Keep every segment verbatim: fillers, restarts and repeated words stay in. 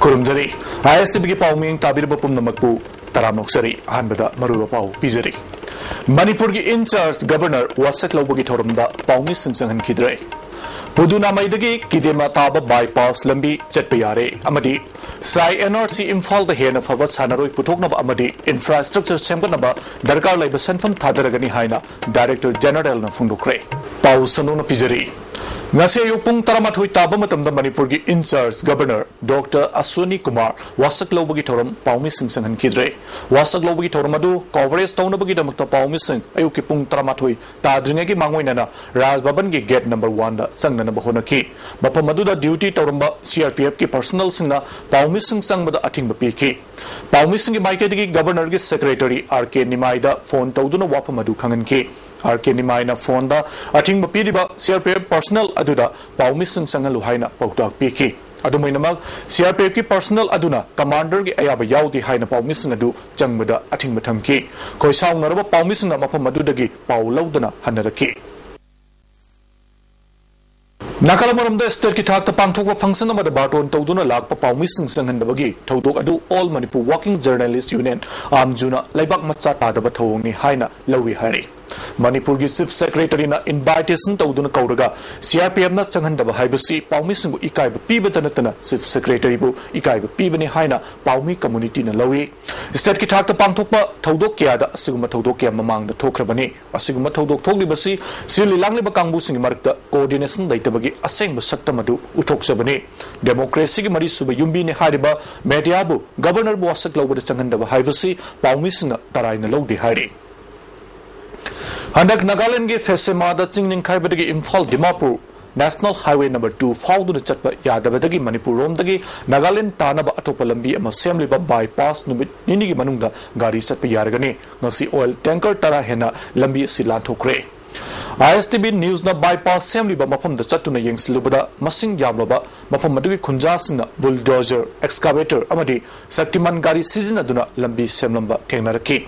ꯈꯨꯔꯨꯝꯖꯔꯤ꯫ ꯑꯥꯏ ꯑꯦꯁ T ꯚꯤꯒꯤ ꯄꯥꯎꯃꯤꯡ ꯇꯥꯕꯤꯔꯕ ꯄꯨꯝꯅꯃꯛꯄꯨ ꯇꯔꯥꯝꯅ ꯑꯣꯛꯆꯔꯤ꯫ ꯑꯍꯥꯟꯕꯗ ꯃꯔꯨꯑꯣꯏꯕ ꯄꯥꯎ ꯄꯤꯖꯔꯤ꯫ ꯃꯅꯤꯄꯨꯔꯒꯤ in charge governor ꯋꯥꯁꯛ ꯂꯧꯕꯒꯤ ꯊꯧꯔꯝꯗ ꯄꯥꯎꯃꯤꯁꯤꯡ ꯆꯪꯍꯟꯈꯤꯗ꯭ꯔꯦ꯫ ꯄꯨꯗꯨꯅꯥꯃꯩꯗꯒꯤ ꯀꯤꯗꯦꯃ ꯇꯥꯕ bypass ꯂꯝꯕꯤ ꯆꯠꯄ ꯌꯥꯔꯦ ꯑꯃꯗꯤ ꯁꯥꯏ ꯑꯦꯟ ꯑꯥꯔ ꯁꯤ ꯏꯝꯐꯥꯜꯗ ꯍꯦꯟꯅ ꯐꯕ ꯁꯥꯟꯅꯔꯣꯏ ꯄꯨꯊꯣꯛꯅꯕ ꯑꯃꯗꯤ infrastructure ꯁꯦꯝꯒꯠꯅꯕ ꯗꯔꯀꯥꯔ ꯂꯩꯕ ꯁꯦꯟꯐꯝ ꯊꯥꯗꯔꯒꯅꯤ ꯍꯥꯏꯅ Director Generalꯅ ꯐꯣꯡꯗꯣꯛꯈ꯭ꯔꯦ꯫ ꯄꯥꯎ ꯁꯟꯗꯣꯛꯅ ꯄꯤꯖꯔꯤ꯫ ꯉꯁꯤ ꯑꯌꯨꯛ ꯄꯨꯡ ꯇꯔꯥꯃꯥꯊꯣꯏ ꯇꯥꯕ ꯃꯇꯝꯗ ꯃꯅꯤꯄꯨꯔꯒꯤ in charge governor Doctor Aswini Kumar ꯋꯥꯁꯛ ꯂꯧꯕꯒꯤ ꯊꯧꯔꯝ ꯄꯥꯎꯃꯤꯁꯤꯡ ꯆꯪꯍꯟꯈꯤꯗ꯭ꯔꯦ꯫ ꯋꯥꯁꯛ ꯂꯧꯕꯒꯤ ꯊꯧꯔꯝ ꯑꯗꯨ coverage ꯇꯧꯅꯕꯒꯤꯗꯃꯛꯇ ꯄꯥꯎꯃꯤꯁꯤꯡ ꯑꯌꯨꯛꯀꯤ ꯄꯨꯡ ꯇꯔꯥꯃꯥꯊꯣꯏ ꯇꯥꯗ꯭ꯔꯤꯉꯩꯒꯤ ꯃꯥꯡꯑꯣꯏꯅꯅ ꯔꯥꯖ ꯚꯕꯟꯒꯤ gate number oneꯗ ꯆꯪꯅꯅꯕ ꯍꯣꯠꯅꯈꯤ꯫ ꯃꯐꯝ ꯑꯗꯨꯗ duty ꯇꯧꯔꯝꯕ C R P Fꯀꯤ personnelꯁꯤꯡꯅ ꯄꯥꯎꯃꯤꯁꯤꯡ ꯆꯪꯕꯗ ꯑꯊꯤꯡꯕ ꯄꯤꯈꯤ꯫ ꯄꯥꯎꯃꯤꯁꯤꯡꯒꯤ ꯃꯥꯏꯀꯩꯗꯒꯤ governorꯒꯤ secretary R K ꯅꯤꯃꯥꯏꯗ phone ꯇꯧꯗꯨꯅ ꯋꯥꯐꯝ ꯑꯗꯨ ꯈꯪꯍꯟꯈꯤ꯫ R K ꯅꯤꯃꯥꯏꯅ phoneꯗ ꯑꯊꯤꯡꯕ ꯄꯤꯔꯤꯕ C R P F personnel ꯑꯗꯨꯗ ꯄꯥꯎꯃꯤꯁꯤꯡ ꯆꯪꯍꯜꯂꯨ ꯍꯥꯏꯅ ꯄꯥꯎꯇꯥꯛ ꯄꯤꯈꯤ꯫ ꯑꯗꯨꯝ ꯑꯣꯏꯅꯃꯛ, C R P Fꯀꯤ personnel ꯑꯗꯨꯅ commanderꯒꯤ ꯑꯌꯥꯕ ꯌꯥꯎꯗꯦ ꯍꯥꯏꯅ ꯄꯥꯎꯃꯤꯁꯤꯡ ꯑꯗꯨ ꯆꯪꯕꯗ ꯑꯊꯤꯡꯕ ꯊꯝꯈꯤ꯫ ꯈꯣꯏꯁꯥꯎꯅꯔꯕ ꯄꯥꯎꯃꯤꯁꯤꯡꯅ ꯃꯐꯝ ꯑꯗꯨꯗꯒꯤ ꯄꯥꯎ ꯂꯧꯗꯅ ꯍꯟꯅꯔꯛꯈꯤ꯫ ꯅꯥꯀꯜ ꯑꯃꯔꯣꯝꯗ stateꯀꯤ ꯊꯥꯛꯇ ꯄꯥꯡꯊꯣꯛꯄ function ꯑꯃꯗ ꯕꯥꯔꯇꯣꯟ ꯇꯧꯗꯨꯅ ꯂꯥꯛꯄ ꯄꯥꯎꯃꯤꯁꯤꯡ ꯆꯪꯍꯟꯗꯕꯒꯤ ꯊꯧꯗꯣꯛ ꯑꯗꯨ All Manipur Working Journalist Union, AMJUꯅ ꯂꯩꯕꯥꯛ ꯃꯆꯥ ꯇꯥꯗꯕ ꯊꯧꯑꯣꯡꯅꯤ ꯍꯥꯏꯅ ꯂꯧꯏ ꯍꯥꯏꯔꯤ꯫ ꯃꯅꯤꯄꯨꯔꯒꯤ Chief Secretaryꯅ invitation ꯇꯧꯗꯨꯅ ꯀꯧꯔꯒ C R P Fꯅ ꯆꯪꯍꯟꯗꯕ ꯍꯥꯏꯕꯁꯤ ꯄꯥꯎꯃꯤꯁꯤꯡꯕꯨ ꯏꯀꯥꯏꯕ ꯄꯤꯕꯇ ꯅꯠꯇꯅ Chief Secretaryꯕꯨ ꯏꯀꯥꯏꯕ ꯄꯤꯕꯅꯤ ꯍꯥꯏꯅ ꯄꯥꯎꯃꯤ communityꯅ ꯂꯧꯏ꯫ Stateꯀꯤ ꯊꯥꯛꯇ ꯄꯥꯡꯊꯣꯛꯄ ꯊꯧꯗꯣꯛ ꯀꯌꯥꯗ ꯑꯁꯤꯒꯨꯝꯕ ꯊꯧꯗꯣꯛ ꯀꯌꯥ ꯃꯃꯥꯡꯗ ꯊꯣꯛꯈ꯭ꯔꯕꯅꯤ꯫ ꯑꯁꯤꯒꯨꯝꯕ ꯊꯧꯗꯣꯛ ꯊꯣꯛꯂꯤꯕꯁꯤ ꯁꯤꯜꯂꯤ ꯂꯥꯡꯂꯤꯕ ꯀꯥꯡꯕꯨꯁꯤꯡꯒꯤ ꯃꯔꯛꯇ coordination ꯂꯩꯇꯕꯒꯤ ꯑꯁꯦꯡꯕ ꯁꯛꯇꯝ ꯑꯗꯨ ꯎꯠꯊꯣꯛꯆꯕꯅꯤ꯫ Democracyꯒꯤ ꯃꯔꯤꯁꯨꯕ ꯌꯨꯝꯕꯤꯅꯤ ꯍꯥꯏꯔꯤꯕ mediaꯕꯨ governorꯕꯨ ꯋꯥꯁꯛ ꯂꯧꯕꯗ ꯆꯪꯍꯟꯗꯕ ꯍꯥꯏꯕꯁꯤ ꯄꯥꯎꯃꯤꯁꯤꯡꯅ ꯇꯔꯥꯏꯅ ꯂꯧꯗꯦ ꯍꯥꯏꯔꯤ꯫ ꯍꯟꯗꯛ ꯅꯥꯒꯥꯂꯦꯟꯗꯒꯤ ꯐꯦꯁꯦꯃꯥꯗ ꯆꯤꯡ ꯅꯤꯡꯈꯥꯏꯕꯗꯒꯤ Imphal Dimapur National Highway number two ꯐꯥꯎꯗꯨꯅ ꯆꯠꯄ ꯌꯥꯗꯕꯗꯒꯤ ꯃꯅꯤꯄꯨꯔ ꯔꯣꯝꯗꯒꯤ ꯅꯥꯒꯥꯂꯦꯟꯗ ꯇꯥꯅꯕ ꯑꯇꯣꯞꯄ ꯂꯝꯕꯤ ꯑꯃ ꯁꯦꯝꯂꯤꯕ bypass ꯅꯨꯃꯤꯠ ꯅꯤꯅꯤꯒꯤ ꯃꯅꯨꯡꯗ ꯒꯥꯔꯤ ꯆꯠꯄ ꯌꯥꯔꯒꯅꯤ꯫ ꯉꯁꯤ oil tanker ꯇꯔꯥ ꯍꯦꯟꯅ ꯂꯝꯕꯤ ꯑꯁꯤ ꯂꯥꯟꯊꯣꯛꯈ꯭ꯔꯦ꯫ I S T V newsꯅ bypass ꯁꯦꯝꯂꯤꯕ ꯃꯐꯝꯗ ꯆꯠꯇꯨꯅ ꯌꯦꯡꯁꯤꯜꯂꯨꯕꯗ ꯃꯁꯤꯡ ꯌꯥꯝꯂꯕ ꯃꯐꯝ ꯑꯗꯨꯒꯤ ꯈꯨꯟꯖꯥꯁꯤꯡꯅ bulldozer, excavator ꯑꯃꯗꯤ ꯁꯛꯇꯤꯃꯥꯟ ꯒꯥꯔꯤ ꯁꯤꯖꯤꯟꯅꯗꯨꯅ ꯂꯝꯕꯤ ꯁꯦꯝꯂꯝꯕ ꯊꯦꯡꯅꯔꯛꯈꯤ꯫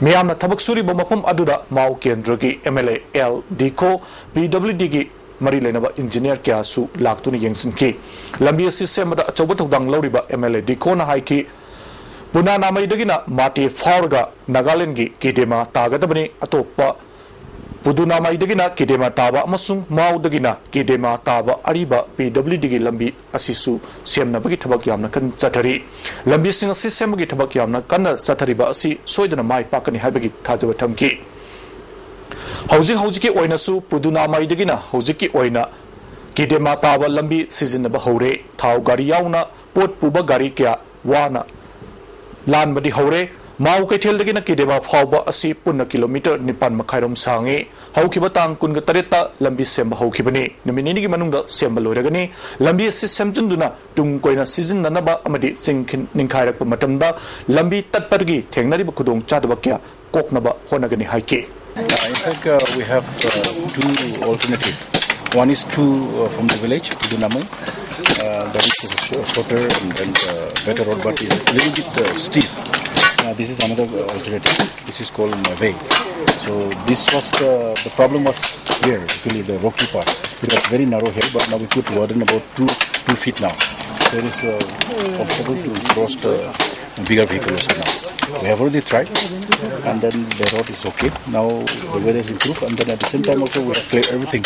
ꯃꯤꯌꯥꯝꯅ ꯊꯕꯛ ꯁꯨꯔꯤꯕ ꯃꯐꯝ ꯑꯗꯨꯗ ꯃꯥꯎ ꯀꯦꯟꯗ꯭ꯔꯒꯤ M L A L ꯗꯤꯈꯣ, P W Dꯒꯤ ꯃꯔꯤ ꯂꯩꯅꯕ ꯏꯟꯖꯤꯅꯤꯌꯔ ꯀꯌꯥꯁꯨ ꯂꯥꯛꯇꯨꯅ ꯌꯦꯡꯁꯤꯟꯈꯤ꯫ ꯂꯝꯕꯤ ꯑꯁꯤ ꯁꯦꯝꯕꯗ ꯑꯆꯧꯕ ꯊꯧꯗꯥꯡ ꯂꯧꯔꯤꯕ ꯑꯦꯝ ꯑꯦꯜ ꯑꯦ ꯗꯤꯀꯣꯅ ꯍꯥꯏꯈꯤ, ꯄꯨꯅꯥꯅꯥꯃꯩꯗꯒꯤꯅ ꯃꯥꯇꯦ ꯐꯥꯎꯔꯒ ꯅꯥꯒꯥꯂꯦꯟꯗꯒꯤ ꯀꯦꯗꯦꯃꯥ ꯇꯥꯒꯗꯕꯅꯤ꯫ ꯑꯇꯣꯞꯄ ꯄꯨꯗꯨꯅꯥꯃꯩꯗꯒꯤꯅ ꯀꯦꯗꯦꯃꯥ ꯇꯥꯕ ꯑꯃꯁꯨꯡ ꯃꯥꯎꯗꯒꯤꯅ ꯀꯦꯗꯦꯃꯥ ꯇꯥꯕ ꯑꯔꯤꯕ ꯄꯤ ꯗꯕ꯭ꯂꯤꯎ ꯗꯤꯒꯤ ꯂꯝꯕꯤ ꯑꯁꯤꯁꯨ ꯁꯦꯝꯅꯕꯒꯤ ꯊꯕꯛ ꯌꯥꯝꯅ ꯀꯟꯅ ꯆꯠꯊꯔꯤ꯫ ꯂꯝꯕꯤꯁꯤꯡ ꯑꯁꯤ ꯁꯦꯝꯕꯒꯤ ꯊꯕꯛ ꯌꯥꯝꯅ ꯀꯟꯅ ꯆꯠꯊꯔꯤꯕ ꯑꯁꯤ ꯁꯣꯏꯗꯅ ꯃꯥꯏ ꯄꯥꯛꯀꯅꯤ ꯍꯥꯏꯕꯒꯤ ꯊꯥꯖꯕ ꯊꯝꯈꯤ꯫ ꯍꯧꯖꯤꯛ ꯍꯧꯖꯤꯛꯀꯤ ꯑꯣꯏꯅꯁꯨ ꯄꯨꯗꯨꯅꯥꯃꯩꯗꯒꯤꯅ ꯍꯧꯖꯤꯛꯀꯤ ꯑꯣꯏꯅ ꯀꯦꯗꯦꯃꯥ ꯇꯥꯕ ꯂꯝꯕꯤ ꯁꯤꯖꯤꯟꯅꯕ ꯍꯧꯔꯦ꯫ ꯊꯥꯎ ꯒꯥꯔꯤ ꯌꯥꯎꯅ ꯄꯣꯠ ꯄꯨꯕ ꯒꯥꯔꯤ ꯀꯌꯥ ꯋꯥꯅ ꯂꯥꯟꯕꯗꯤ ꯍꯧꯔꯦ꯫ ꯃꯥꯎ ꯀꯩꯊꯦꯜꯗꯒꯤꯅ ꯀꯦꯗꯦꯃꯥ ꯐꯥꯎꯕ ꯑꯁꯤ ꯄꯨꯟꯅ ꯀꯤꯂꯣꯃꯤꯇꯔ ꯅꯤꯄꯥꯟ ꯃꯈꯥꯏꯔꯣꯝ ꯁꯥꯡꯉꯤ꯫ ꯍꯧꯈꯤꯕ ꯇꯥꯡ ꯀꯨꯟꯒ ꯇꯔꯦꯠꯇ ꯂꯝꯕꯤ ꯁꯦꯝꯕ ꯍꯧꯈꯤꯕꯅꯤ꯫ ꯅꯨꯃꯤꯠ ꯅꯤꯅꯤꯒꯤ ꯃꯅꯨꯡꯗ ꯁꯦꯝꯕ ꯂꯣꯏꯔꯒꯅꯤ꯫ ꯂꯝꯕꯤ ꯑꯁꯤ ꯁꯦꯝꯖꯤꯟꯗꯨꯅ ꯇꯨꯡ ꯀꯣꯏꯅ ꯁꯤꯖꯤꯟꯅꯅꯕ ꯑꯃꯗꯤ ꯆꯤꯡ ꯈꯤꯟ-, ꯅꯤꯡꯈꯥꯏꯔꯛꯄ ꯃꯇꯝꯗ ꯂꯝꯕꯤ ꯇꯠꯄꯗꯒꯤ ꯊꯦꯡꯅꯔꯤꯕ ꯈꯨꯗꯣꯡꯆꯥꯗꯕ ꯀꯌꯥ ꯀꯣꯛꯅꯕ ꯍꯣꯠꯅꯒꯅꯤ ꯍꯥꯏꯈꯤ꯫ Uh, in fact, uh, we have uh, two alternative. One is through uh, from the village to the Namai. Uh, that is a sh- shorter and, and uh, better road, but it's a little bit uh, steep. Uh, this is another uh, alternative. This is called Mavei. So this was the, the problem was here, actually the rocky part. It was very narrow here, but now we put warden about two two feet now. There is uh, obstacle to cross the bigger vehicle also now. We have already tried, and then the road is okay. Now the weather is improved, and then at the same time also we have cleared everything.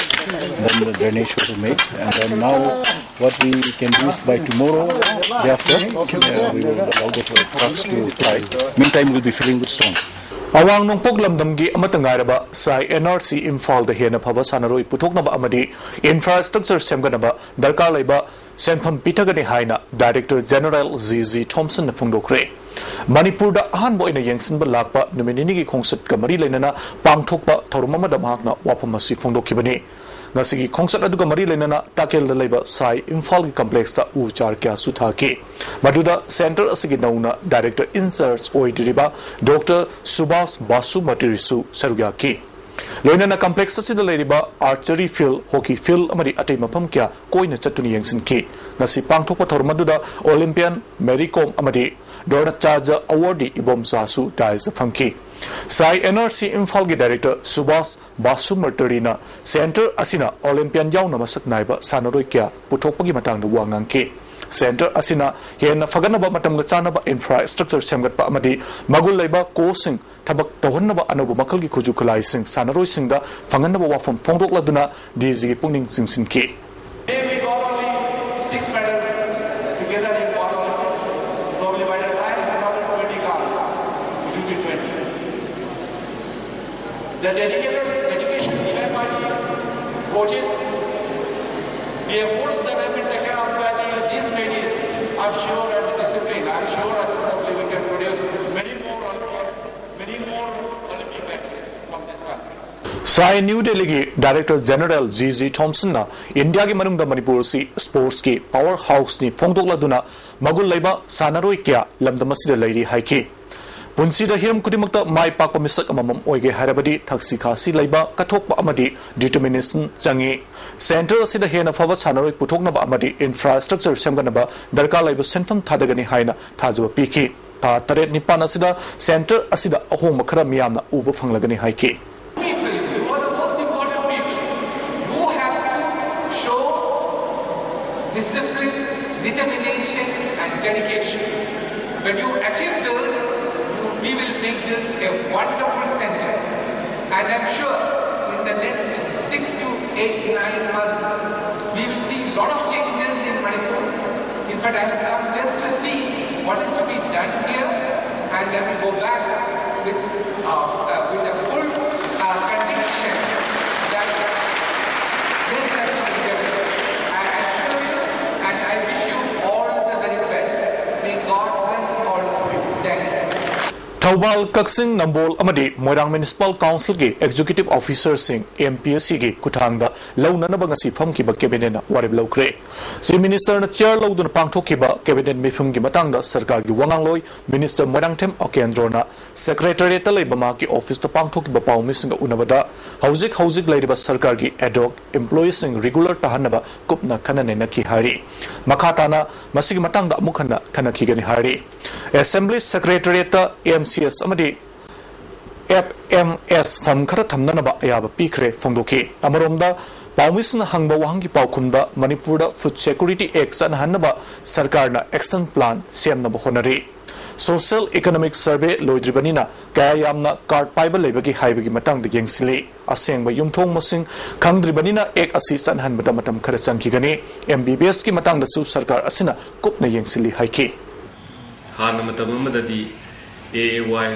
Then the drainage was made, and then now what we can do is by tomorrow, day after, uh, we will allow the trucks to fly. Meantime, we'll be filling with stone. ꯑꯋꯥꯡ ꯅꯣꯡꯄꯣꯛ ꯂꯝꯗꯝꯒꯤ ꯑꯃꯠꯇ ꯉꯥꯏꯔꯕ ꯁꯥꯏ and R C ꯏꯝꯐꯥꯜꯗ ꯍꯦꯟꯅ ꯐꯕ ꯁꯥꯟꯅꯔꯣꯏ ꯄꯨꯊꯣꯛꯅꯕ ꯑꯃꯗꯤ ꯏꯟꯐ꯭ꯔꯥꯁ꯭ꯇ꯭ꯔꯛꯆꯔ ꯁꯦꯝꯒꯠꯅꯕ ꯗꯔꯀꯥꯔ ꯂꯩꯕ ꯁꯦꯟꯐꯝ ꯄꯤꯊꯒꯅꯤ ꯍꯥꯏꯅ ꯗꯥꯏꯔꯦꯛꯇꯔ ꯖꯦꯅꯔꯦꯜ ꯖꯤ ꯖꯤ ꯊꯣꯝꯁꯟꯅ ꯐꯣꯡꯗꯣꯛꯈ꯭ꯔꯦ꯫ ꯃꯅꯤꯄꯨꯔꯗ ꯑꯍꯥꯟꯕ ꯑꯣꯏꯅ ꯌꯦꯡꯁꯤꯟꯕ ꯂꯥꯛꯄ ꯅꯨꯃꯤꯠ ꯅꯤꯅꯤꯒꯤ ꯈꯣꯡꯆꯠꯀ ꯃꯔꯤ ꯂꯩꯅꯅ ꯄꯥꯡꯊꯣꯛꯄ ꯊꯧꯔꯝ ꯑꯃꯗ ꯃꯍꯥꯛꯅ ꯋꯥꯐꯝ ꯑꯁꯤ ꯐꯣꯡꯗꯣꯛꯈꯤꯕꯅꯤ꯫ ꯉꯁꯤꯒꯤ ꯈꯣꯡꯆꯠ ꯑꯗꯨꯒ ꯃꯔꯤ ꯂꯩꯅꯅ ꯇꯥꯀꯦꯜꯗ ꯂꯩꯕ ꯁꯥꯏ ꯏꯝꯐꯥꯜꯒꯤ ꯀꯝꯄ꯭ꯂꯦꯛꯁꯇ ꯎ ꯆꯥꯔ ꯀꯌꯥꯁꯨ ꯊꯥꯈꯤ꯫ ꯃꯗꯨꯗ ꯁꯦꯟꯇꯔ ꯑꯁꯤꯒꯤ ꯅꯧꯅ ꯗꯥꯏꯔꯦꯛꯇꯔ ꯏꯟꯆꯥꯔꯖ ꯑꯣꯏꯗ꯭ꯔꯤꯕ ꯗꯣꯛꯇꯔ ꯁꯨꯕꯥꯁ ꯕꯥꯁꯨꯃꯇꯤꯔꯤꯁꯨ ꯁꯔꯨꯛ ꯌꯥꯈꯤ꯫ ꯂꯣꯏꯅꯅ ꯀꯝꯄ꯭ꯂꯦꯛꯁ ꯑꯁꯤꯗ ꯂꯩꯔꯤꯕ ꯑꯥꯔꯆꯔꯤ ꯐꯤꯜꯗ, ꯍꯣꯀꯤ ꯐꯤꯜꯗ ꯑꯃꯗꯤ ꯑꯇꯩ ꯃꯐꯝ ꯀꯌꯥ ꯀꯣꯏꯅ ꯆꯠꯇꯨꯅ ꯌꯦꯡꯁꯤꯟꯈꯤ꯫ ꯉꯁꯤ ꯄꯥꯡꯊꯣꯛꯄ ꯊꯧꯔꯝ ꯑꯗꯨꯗ ꯑꯣꯂꯤꯝꯄꯤꯌꯥꯟ ꯃꯦꯔꯤ ꯀꯣꯝ ꯑꯃꯗꯤ ꯗ꯭ꯔꯣꯅꯥꯆꯥꯔꯖ ꯑꯦꯋꯥꯔꯗꯤ ꯏꯕꯣꯝꯆꯥꯁꯨ ꯗꯥꯏꯁꯇ ꯐꯝꯈꯤ꯫ ꯁꯥꯏ ꯑꯦꯟ ꯑꯥꯔ ꯁꯤ ꯏꯝꯐꯥꯜꯒꯤ ꯗꯥꯏꯔꯦꯛꯇꯔ ꯁꯨꯕꯥꯁ ꯕꯥꯁꯨꯃꯔꯇꯔꯤꯅ ꯁꯦꯟꯇꯔ ꯑꯁꯤꯅ ꯑꯣꯂꯤꯝꯄꯤꯌꯥꯟ ꯌꯥꯎꯅ ꯃꯁꯛ ꯅꯥꯏꯕ ꯁꯥꯟꯅꯔꯣꯏ ꯀꯌꯥ ꯄꯨꯊꯣꯛꯄꯒꯤ ꯃꯇꯥꯡꯗ ꯋꯥ ꯉꯥꯡꯈꯤ꯫ ꯁꯦꯟꯇꯔ ꯑꯁꯤꯅ ꯍꯦꯟꯅ ꯐꯒꯠꯅꯕ, ꯃꯇꯝꯒ ꯆꯥꯟꯅꯕ ꯏꯟꯐ꯭ꯔꯥꯁ꯭ꯇ꯭ꯔꯛꯆꯔ ꯁꯦꯝꯒꯠꯄ ꯑꯃꯗꯤ ꯃꯒꯨꯟ ꯂꯩꯕ ꯀꯣꯆꯁꯤꯡ ꯊꯕꯛ ꯇꯧꯍꯟꯅꯕ ꯑꯅꯧꯕ ꯃꯈꯜꯒꯤ ꯈꯨꯠꯁꯨ ꯈꯨꯠꯂꯥꯏꯁꯤꯡ ꯁꯥꯟꯅꯔꯣꯏꯁꯤꯡꯗ ꯐꯪꯍꯟꯅꯕ ꯋꯥꯐꯝ ꯐꯣꯡꯗꯣꯛꯂꯗꯨꯅ ꯗꯤ ꯖꯤꯒꯤ ꯄꯨꯛꯅꯤꯡ ꯆꯤꯡꯁꯤꯟꯈꯤ꯫ Today we got only six medals together in water. Probably by the time two thousand twenty comes, it will be twenty. The dedication, dedication given by the coaches, the efforts that have been taken up by the, these ladies, I'm sure, and the discipline, I'm sure, I think probably we can produce many more Olympics, many more Olympic medals from this country. ꯁꯥꯏ new ꯗꯦꯜꯂꯤꯒꯤ director general G G ꯊꯣꯝꯁꯟꯅ ꯏꯟꯗꯤꯌꯥꯒꯤ ꯃꯅꯨꯡꯗ ꯃꯅꯤꯄꯨꯔ ꯑꯁꯤ ꯁ꯭ꯄꯣꯔꯠꯁꯀꯤ power ꯍꯥꯎꯁꯅꯤ ꯐꯣꯡꯗꯣꯛꯂꯗꯨꯅ ꯃꯒꯨꯟ ꯂꯩꯕ ꯁꯥꯟꯅꯔꯣꯏ ꯀꯌꯥ ꯂꯝꯗꯝ ꯑꯁꯤꯗ ꯂꯩꯔꯤ ꯍꯥꯏꯈꯤ꯫ ꯄꯨꯟꯁꯤꯗ ꯍꯤꯔꯝ ꯈꯨꯗꯤꯡꯃꯛꯇ ꯃꯥꯏ ꯄꯥꯛꯄ ꯃꯤꯁꯛ ꯑꯃꯃꯝ ꯑꯣꯏꯒꯦ ꯍꯥꯏꯔꯕꯗꯤ ꯊꯛꯁꯤ ꯈꯥꯁꯤ ꯂꯩꯕ, ꯀꯠꯊꯣꯛꯄ ꯑꯃꯗꯤ determination ꯆꯪꯏ꯫ ꯁꯦꯟꯇꯔ ꯑꯁꯤꯗ ꯍꯦꯟꯅ ꯐꯕ ꯁꯥꯟꯅꯔꯣꯏ ꯄꯨꯊꯣꯛꯅꯕ ꯑꯃꯗꯤ ꯏꯟꯐ꯭ꯔꯥꯁ꯭ꯇ꯭ꯔꯛꯆꯔ ꯁꯦꯝꯒꯠꯅꯕ ꯗꯔꯀꯥꯔ ꯂꯩꯕ ꯁꯦꯟꯐꯝ ꯊꯥꯗꯒꯅꯤ ꯍꯥꯏꯅ ꯊꯥꯖꯕ ꯄꯤꯈꯤ꯫ ꯊꯥ ꯇꯔꯦꯠ ꯅꯤꯄꯥꯟ ꯑꯁꯤꯗ ꯁꯦꯟꯇꯔ ꯑꯁꯤꯗ ꯑꯍꯣꯡꯕ ꯈꯔ ꯃꯤꯌꯥꯝꯅ ꯎꯕ ꯐꯪꯂꯒꯅꯤ ꯍꯥꯏꯈꯤ꯫ People, you are the most important people. You have to show discipline, determination, and dedication. When you achieve this, we will make this a wonderful center. And I'm sure in the next six to eight, nine months, we will see a lot of changes in Manipur. In fact, I have come just to see what is to be done here, and I will go back with, uh, uh, with a full, uh, conviction that this has to be done. I assure you, and I wish you all the very best. May God bless all of you. Thank you. Thoubal, ꯀꯛꯆꯤꯡ, ꯅꯝꯕꯣꯜ ꯑꯃꯗꯤ ꯃꯣꯏꯔꯥꯡ municipal ꯀꯥꯎꯟꯁꯤꯜꯒꯤ executive ꯑꯣꯐꯤꯁꯔꯁꯤꯡ M P S ꯁꯤꯒꯤ ꯈꯨꯠꯊꯥꯡꯗ ꯂꯧꯅꯅꯕ ꯉꯁꯤ ꯐꯝꯈꯤꯕ ꯀꯦꯕꯤꯅꯦꯠꯅ ꯋꯥꯔꯦꯞ ꯂꯧꯈ꯭ꯔꯦ꯫ Chief ꯃꯤꯅꯤꯁꯇꯔꯅ ꯆꯤꯌꯔ ꯂꯧꯗꯨꯅ ꯄꯥꯡꯊꯣꯛꯈꯤꯕ cabinet ꯃꯤꯐꯝꯒꯤ ꯃꯇꯥꯡꯗ ꯁꯔꯀꯥꯔꯒꯤ ꯋꯥꯉꯥꯡꯂꯣꯏ ꯃꯤꯅꯤꯁꯇꯔ ꯃꯣꯏꯔꯥꯡꯊꯦꯝ ꯑꯣꯀꯦꯟꯗ꯭ꯔꯣꯅ ꯁꯦꯀ꯭ꯔꯦꯇꯔꯤꯌꯦꯠꯇ ꯂꯩꯕ ꯃꯍꯥꯛꯀꯤ ꯑꯣꯐꯤꯁꯇ ꯄꯥꯡꯊꯣꯛꯈꯤꯕ ꯄꯥꯎꯃꯤꯁꯤꯡꯒ ꯎꯅꯕꯗ ꯍꯧꯖꯤꯛ ꯍꯧꯖꯤꯛ ꯂꯩꯔꯤꯕ ꯁꯔꯀꯥꯔꯒꯤ ꯑꯦꯗꯣꯛ ꯏꯝꯄ꯭ꯂꯣꯌꯤꯁꯤꯡ ꯔꯤꯒꯨꯂꯔ ꯇꯥꯍꯟꯅꯕ ꯀꯨꯞꯅ ꯈꯟꯅ ꯅꯩꯅꯈꯤ ꯍꯥꯏꯔꯤ꯫ ꯃꯈꯥ ꯇꯥꯅ ꯃꯁꯤꯒꯤ ꯃꯇꯥꯡꯗ ꯑꯃꯨꯛ ꯍꯟꯅ ꯈꯟꯅꯈꯤꯒꯅꯤ ꯍꯥꯏꯔꯤ꯫ ꯑꯦꯁꯦꯝꯕ꯭ꯂꯤ ꯁꯦꯀ꯭ꯔꯦꯇꯔꯤꯌꯦꯠꯇ ꯑꯦꯝ ꯁꯤ ꯑꯦꯁ ꯑꯃꯗꯤ ꯑꯦꯐ ꯑꯦꯝ ꯑꯦꯁ ꯐꯝ ꯈꯔ ꯊꯝꯅꯅꯕ ꯑꯌꯥꯕ ꯄꯤꯈ꯭ꯔꯦ ꯐꯣꯡꯗꯣꯛꯈꯤ꯫ ꯑꯃꯔꯣꯝꯗ, ꯄꯥꯎꯃꯤꯁꯤꯡꯅ ꯍꯪꯕ ꯋꯥꯍꯪꯒꯤ ꯄꯥꯎꯈꯨꯝꯗ, ꯃꯅꯤꯄꯨꯔꯗ Food Security Act ꯆꯠꯅꯍꯟꯅꯕ ꯁꯔꯀꯥꯔꯅ action plan ꯁꯦꯝꯅꯕ ꯍꯣꯠꯅꯔꯤ꯫ Social Economic Survey ꯂꯣꯏꯗ꯭ꯔꯤꯕꯅꯤꯅ ꯀꯌꯥ ꯌꯥꯝꯅ card ꯄꯥꯏꯕ ꯂꯩꯕꯒꯦ ꯍꯥꯏꯕꯒꯤ ꯃꯇꯥꯡꯗ ꯌꯦꯡꯁꯤꯜꯂꯤ꯫ ꯑꯁꯦꯡꯕ ꯌꯨꯝꯊꯣꯡ ꯃꯁꯤꯡ ꯈꯪꯗ꯭ꯔꯤꯕꯅꯤꯅ act ꯑꯁꯤ ꯆꯠꯅꯍꯟꯕꯗ ꯃꯇꯝ ꯈꯔ ꯆꯪꯈꯤꯒꯅꯤ꯫ ꯑꯦꯝ ꯕꯤ ꯕꯤ ꯑꯦꯁꯀꯤ ꯃꯇꯥꯡꯗꯁꯨ ꯁꯔꯀꯥꯔ ꯑꯁꯤꯅ ꯀꯨꯞꯅ ꯌꯦꯡꯁꯤꯜꯂꯤ ꯍꯥꯏꯈꯤ꯫ ꯍꯥꯟꯅ ꯃꯇꯝ ꯑꯃꯗꯗꯤ ꯑꯦ ꯑꯦ ꯋꯥꯏ,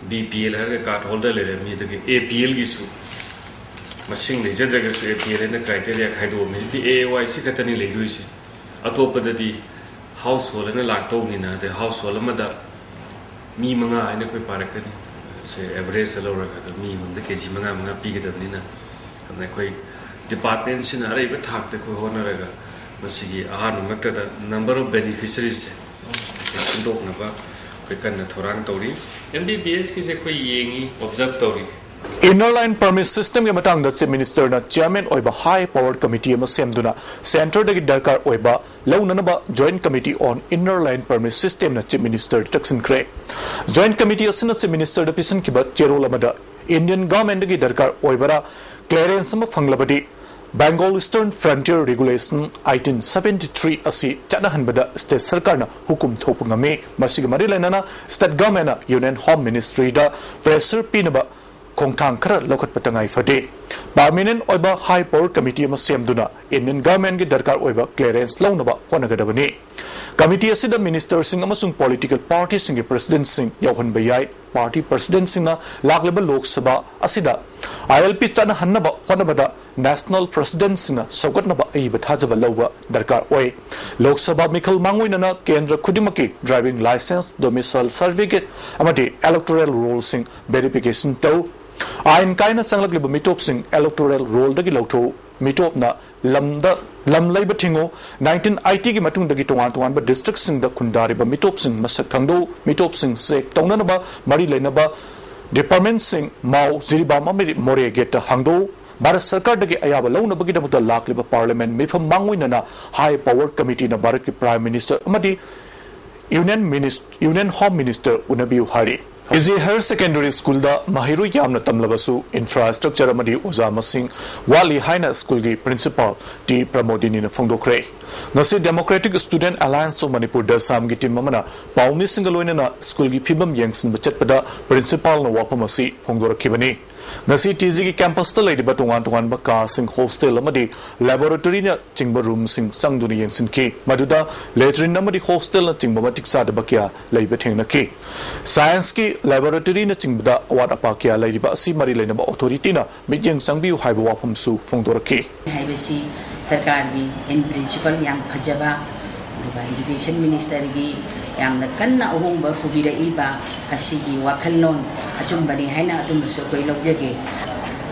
ꯕꯤ ꯄꯤ ꯑꯦꯜ ꯍꯥꯏꯔꯒ card holder ꯂꯩꯔꯝꯃꯤ, ꯑꯗꯒꯤ ꯑꯦ ꯄꯤ ꯑꯦꯜꯒꯤꯁꯨ ꯃꯁꯤꯡ ꯂꯩꯖꯗ꯭ꯔꯒꯁꯨ ꯑꯦ ꯄꯤ ꯑꯦꯜ ꯍꯥꯏꯅ criteria ꯈꯥꯏꯗꯣꯛꯑꯝꯃꯤ꯫ ꯍꯧꯖꯤꯛꯇꯤ ꯑꯦ ꯑꯦ ꯋꯥꯏ ꯁꯤ ꯈꯛꯇꯅꯤ ꯂꯩꯗꯣꯏꯁꯦ꯫ ꯑꯇꯣꯞꯄꯗꯗꯤ household ꯍꯥꯏꯅ ꯂꯥꯛꯇꯧꯕꯅꯤꯅ, ꯑꯗꯩ household ꯑꯃꯗ ꯃꯤ ꯃꯉꯥ ꯍꯥꯏꯅ ꯑꯩꯈꯣꯏ ꯄꯥꯔꯛꯀꯅꯤ꯫ ꯁꯦ, average ꯂꯧꯔꯒ ꯑꯗꯨꯝ ꯃꯤ ꯑꯃꯃꯝꯗ ꯀꯦ ꯖꯤ ꯃꯉꯥ ꯃꯉꯥ ꯄꯤꯒꯗꯕꯅꯤꯅ, ꯑꯗꯨꯅ ꯑꯩꯈꯣꯏ department ꯁꯤꯅ ꯑꯔꯩꯕ ꯊꯥꯛꯇ ꯑꯩꯈꯣꯏ ꯍꯣꯠꯅꯔꯒ ꯃꯁꯤꯒꯤ ꯑꯍꯥꯟꯕꯃꯛꯇꯗ number of beneficiaries ꯁꯦ ꯈꯟꯗꯣꯛꯅꯕ ꯑꯩꯈꯣꯏ ꯀꯟꯅ ꯊꯧꯔꯥꯡ ꯇꯧꯔꯤ꯫ ꯑꯦꯝ ꯕꯤ ꯕꯤ ꯑꯦꯁ ꯀꯤꯁꯦ ꯑꯩꯈꯣꯏ ꯌꯦꯡꯉꯤ, observe ꯇꯧꯔꯤ꯫ Inner Line Permit System ꯒꯤ ꯃꯇꯥꯡꯗ Chief Minister ꯅ chairman ꯑꯣꯏꯕ high power committee ꯑꯃ ꯁꯦꯝꯗꯨꯅ centre ꯗꯒꯤ ꯗꯔꯀꯥꯔ ꯑꯣꯏꯕ ꯂꯧꯅꯅꯕ Joint Committee on Inner Line Permit System ꯅ Chief Minister ꯗ ꯇꯛꯁꯤꯟꯈ꯭ꯔꯦ꯫ Joint Committee ꯑꯁꯤꯅ Chief Minister ꯗ ꯄꯤꯁꯤꯟꯈꯤꯕ ꯆꯦꯔꯣꯜ ꯑꯃꯗ Indian Government ꯗꯒꯤ ꯗꯔꯀꯥꯔ ꯑꯣꯏꯕꯔꯥ, clearance ꯑꯃ ꯐꯪꯂꯕꯗꯤ Bengal Eastern Frontier Regulation eighteen seventy three ꯑꯁꯤ ꯆꯠꯅꯍꯟꯕꯗ state ꯁꯔꯀꯥꯔꯅ ꯍꯨꯀꯨꯝ ꯊꯣꯛꯄ ꯉꯝꯃꯤ꯫ ꯃꯁꯤꯒ ꯃꯔꯤ ꯂꯩꯅꯅ state government ꯅ Union Home Ministry ꯗ pressure ꯄꯤꯅꯕ ꯈꯣꯡꯊꯥꯡ ꯈꯔ ꯂꯧꯈꯠꯄ ꯇꯉꯥꯏ ꯐꯗꯦ꯫ Permanent ꯑꯣꯏꯕ high power committee ꯑꯃ ꯁꯦꯝꯗꯨꯅ Indian Government ꯀꯤ ꯗꯔꯀꯥꯔ ꯑꯣꯏꯕ clearance ꯂꯧꯅꯕ ꯍꯣꯠꯅꯒꯗꯕꯅꯤ꯫ Committee ꯑꯁꯤꯗ minister ꯁꯤꯡ ꯑꯃꯁꯨꯡ political party ꯁꯤꯡꯒꯤ president ꯁꯤꯡ ꯌꯥꯎꯍꯟꯕ ꯌꯥꯏ꯫ Party president ꯁꯤꯡꯅ ꯂꯥꯛꯂꯤꯕ ꯂꯣꯛ ꯁꯚꯥ ꯑꯁꯤꯗ ꯑꯥꯏ ꯑꯦꯜ ꯄꯤ ꯆꯠꯅꯍꯟꯅꯕ ꯍꯣꯠꯅꯕꯗ national president ꯁꯤꯡꯅ ꯁꯧꯒꯠꯅꯕ ꯑꯏꯕ ꯊꯥꯖꯕ ꯂꯧꯕ ꯗꯔꯀꯥꯔ ꯑꯣꯏ꯫ ꯂꯣꯛ ꯁꯚꯥ ꯃꯤꯈꯜ ꯃꯥꯡꯑꯣꯏꯅꯅ ꯀꯦꯟꯗ꯭ꯔ ꯈꯨꯗꯤꯡꯃꯛꯀꯤ driving licence, domicile certificate ꯑꯃꯗꯤ electoral roll ꯁꯤꯡ verification ꯇꯧ꯫ ꯑꯥꯏꯟ ꯀꯥꯏꯅ ꯆꯪꯂꯛꯂꯤꯕ ꯃꯤꯇꯣꯞꯁꯤꯡ electoral roll ꯗꯒꯤ ꯂꯧꯊꯣꯛꯎ꯫ ꯃꯤꯇꯣꯞꯅ ꯂꯝꯗ, ꯂꯝ ꯂꯩꯕ ꯊꯤꯡꯉꯨ꯫ Nineteen eighty ꯒꯤ ꯃꯇꯨꯡꯗꯒꯤ ꯇꯣꯉꯥꯟ ꯇꯣꯉꯥꯟꯕ district ꯁꯤꯡꯗ ꯈꯨꯟꯗꯥꯔꯤꯕ ꯃꯤꯇꯣꯞꯁꯤꯡ ꯃꯁꯛ ꯈꯪꯗꯣꯛꯎ꯫ ꯃꯤꯇꯣꯞꯁꯤꯡ check ꯇꯧꯅꯅꯕ ꯃꯔꯤ ꯂꯩꯅꯕ department ꯁꯤꯡ ꯃꯥꯎ, ꯖꯤꯔꯤꯕꯥꯝ ꯑꯃꯗꯤ ꯃꯣꯔꯦ gate ꯇ ꯍꯥꯡꯗꯣꯛꯎ꯫ ꯚꯥꯔꯠ ꯁꯔꯀꯥꯔꯗꯒꯤ ꯑꯌꯥꯕ ꯂꯧꯅꯕꯒꯤꯗꯃꯛꯇ ꯂꯥꯛꯂꯤꯕ parliament ꯃꯤꯐꯝ ꯃꯥꯡꯑꯣꯏꯅꯅ high power committee ꯅ ꯚꯥꯔꯠꯀꯤ Prime Minister ꯑꯃꯗꯤ Union Minis-, Union Home Minister ꯎꯅꯕꯤꯌꯨ ꯍꯥꯏꯔꯤ꯫ ꯀꯦ ꯖꯤ ꯍꯥꯌꯔ ꯁꯦꯀꯦꯟꯗꯔꯤ ꯁ꯭ꯀꯨꯜꯗ ꯃꯍꯩꯔꯣꯏ ꯌꯥꯝꯅ ꯇꯝꯂꯕꯁꯨ ꯏꯟꯐ꯭ꯔꯥꯁ꯭ꯇ꯭ꯔꯛꯆꯔ ꯑꯃꯗꯤ ꯑꯣꯖꯥ ꯃꯁꯤꯡ ꯋꯥꯠꯂꯤ ꯍꯥꯏꯅ ꯁ꯭ꯀꯨꯜꯒꯤ ꯄ꯭ꯔꯤꯟꯁꯤꯄꯥꯜ ꯇꯤ ꯄ꯭ꯔꯃꯣꯗꯤꯅꯤꯅ ꯐꯣꯡꯗꯣꯛꯈ꯭ꯔꯦ꯫ ꯉꯁꯤ Democratic Student Alliance of Manipur, ꯗꯁꯥꯝꯒꯤ ꯇꯤꯝ ꯑꯃꯅ ꯄꯥꯎꯃꯤꯁꯤꯡꯒ ꯂꯣꯏꯅꯅ ꯁ꯭ꯀꯨꯜꯒꯤ ꯐꯤꯕꯝ ꯌꯦꯡꯁꯤꯟꯕ ꯆꯠꯄꯗ ꯄ꯭ꯔꯤꯟꯁꯤꯄꯥꯜꯅ ꯋꯥꯐꯝ ꯑꯁꯤ ꯐꯣꯡꯗꯣꯔꯛꯈꯤꯕꯅꯤ꯫ ꯉꯁꯤ ꯇꯤ ꯖꯤꯒꯤ ꯀꯦꯝꯄꯁꯇ ꯂꯩꯔꯤꯕ ꯇꯣꯉꯥꯟ ꯇꯣꯉꯥꯟꯕ ꯀꯥꯁꯤꯡ, ꯍꯣꯁꯇꯦꯜ ꯑꯃꯗꯤ ꯂꯦꯕꯣꯔꯦꯇꯣꯔꯤꯅ ꯆꯤꯡꯕ ꯔꯨꯝꯁꯤꯡ ꯆꯪꯗꯨꯅ ꯌꯦꯡꯁꯤꯟꯈꯤ꯫ ꯃꯗꯨꯗ ꯂꯦꯇ꯭ꯔꯤꯟ ꯑꯃꯗꯤ ꯍꯣꯁꯇꯦꯜꯅ ꯆꯤꯡꯕ ꯃꯇꯤꯛ ꯆꯥꯗꯕ ꯀꯌꯥ ꯂꯩꯕ ꯊꯦꯡꯅꯈꯤ꯫ ꯁꯥꯏꯟꯁꯀꯤ ꯂꯦꯕꯣꯔꯦꯇꯣꯔꯤꯅ ꯆꯤꯡꯕꯗ ꯑꯋꯥꯠ ꯑꯄꯥ ꯀꯌꯥ ꯂꯩꯔꯤꯕ ꯑꯁꯤ ꯃꯔꯤ ꯂꯩꯅꯕ ꯑꯣꯊꯣꯔꯤꯇꯤꯅ ꯃꯤꯠꯌꯦꯡ ꯆꯪꯕꯤꯌꯨ ꯍꯥꯏꯕ ꯋꯥꯐꯝꯁꯨ ꯐꯣꯡꯗꯣꯔꯛꯈꯤ꯫ ꯍꯥꯏꯕꯁꯤ ꯁꯔꯀꯥꯔꯒꯤ in principle ꯌꯥꯝ ꯐꯖꯕ, ꯑꯗꯨꯒ ꯏꯗꯨꯀꯦꯁꯟ ꯃꯤꯅꯤꯁꯇꯔꯒꯤ ꯌꯥꯝꯅ ꯀꯟꯅ ꯑꯍꯣꯡꯕ ꯄꯨꯕꯤꯔꯛꯏꯕ ꯑꯁꯤꯒꯤ ꯋꯥꯈꯜꯂꯣꯟ ꯑꯆꯨꯝꯕꯅꯤ ꯍꯥꯏꯅ ꯑꯗꯨꯝꯕꯁꯨ ꯑꯩꯈꯣꯏ ꯂꯧꯖꯒꯦ꯫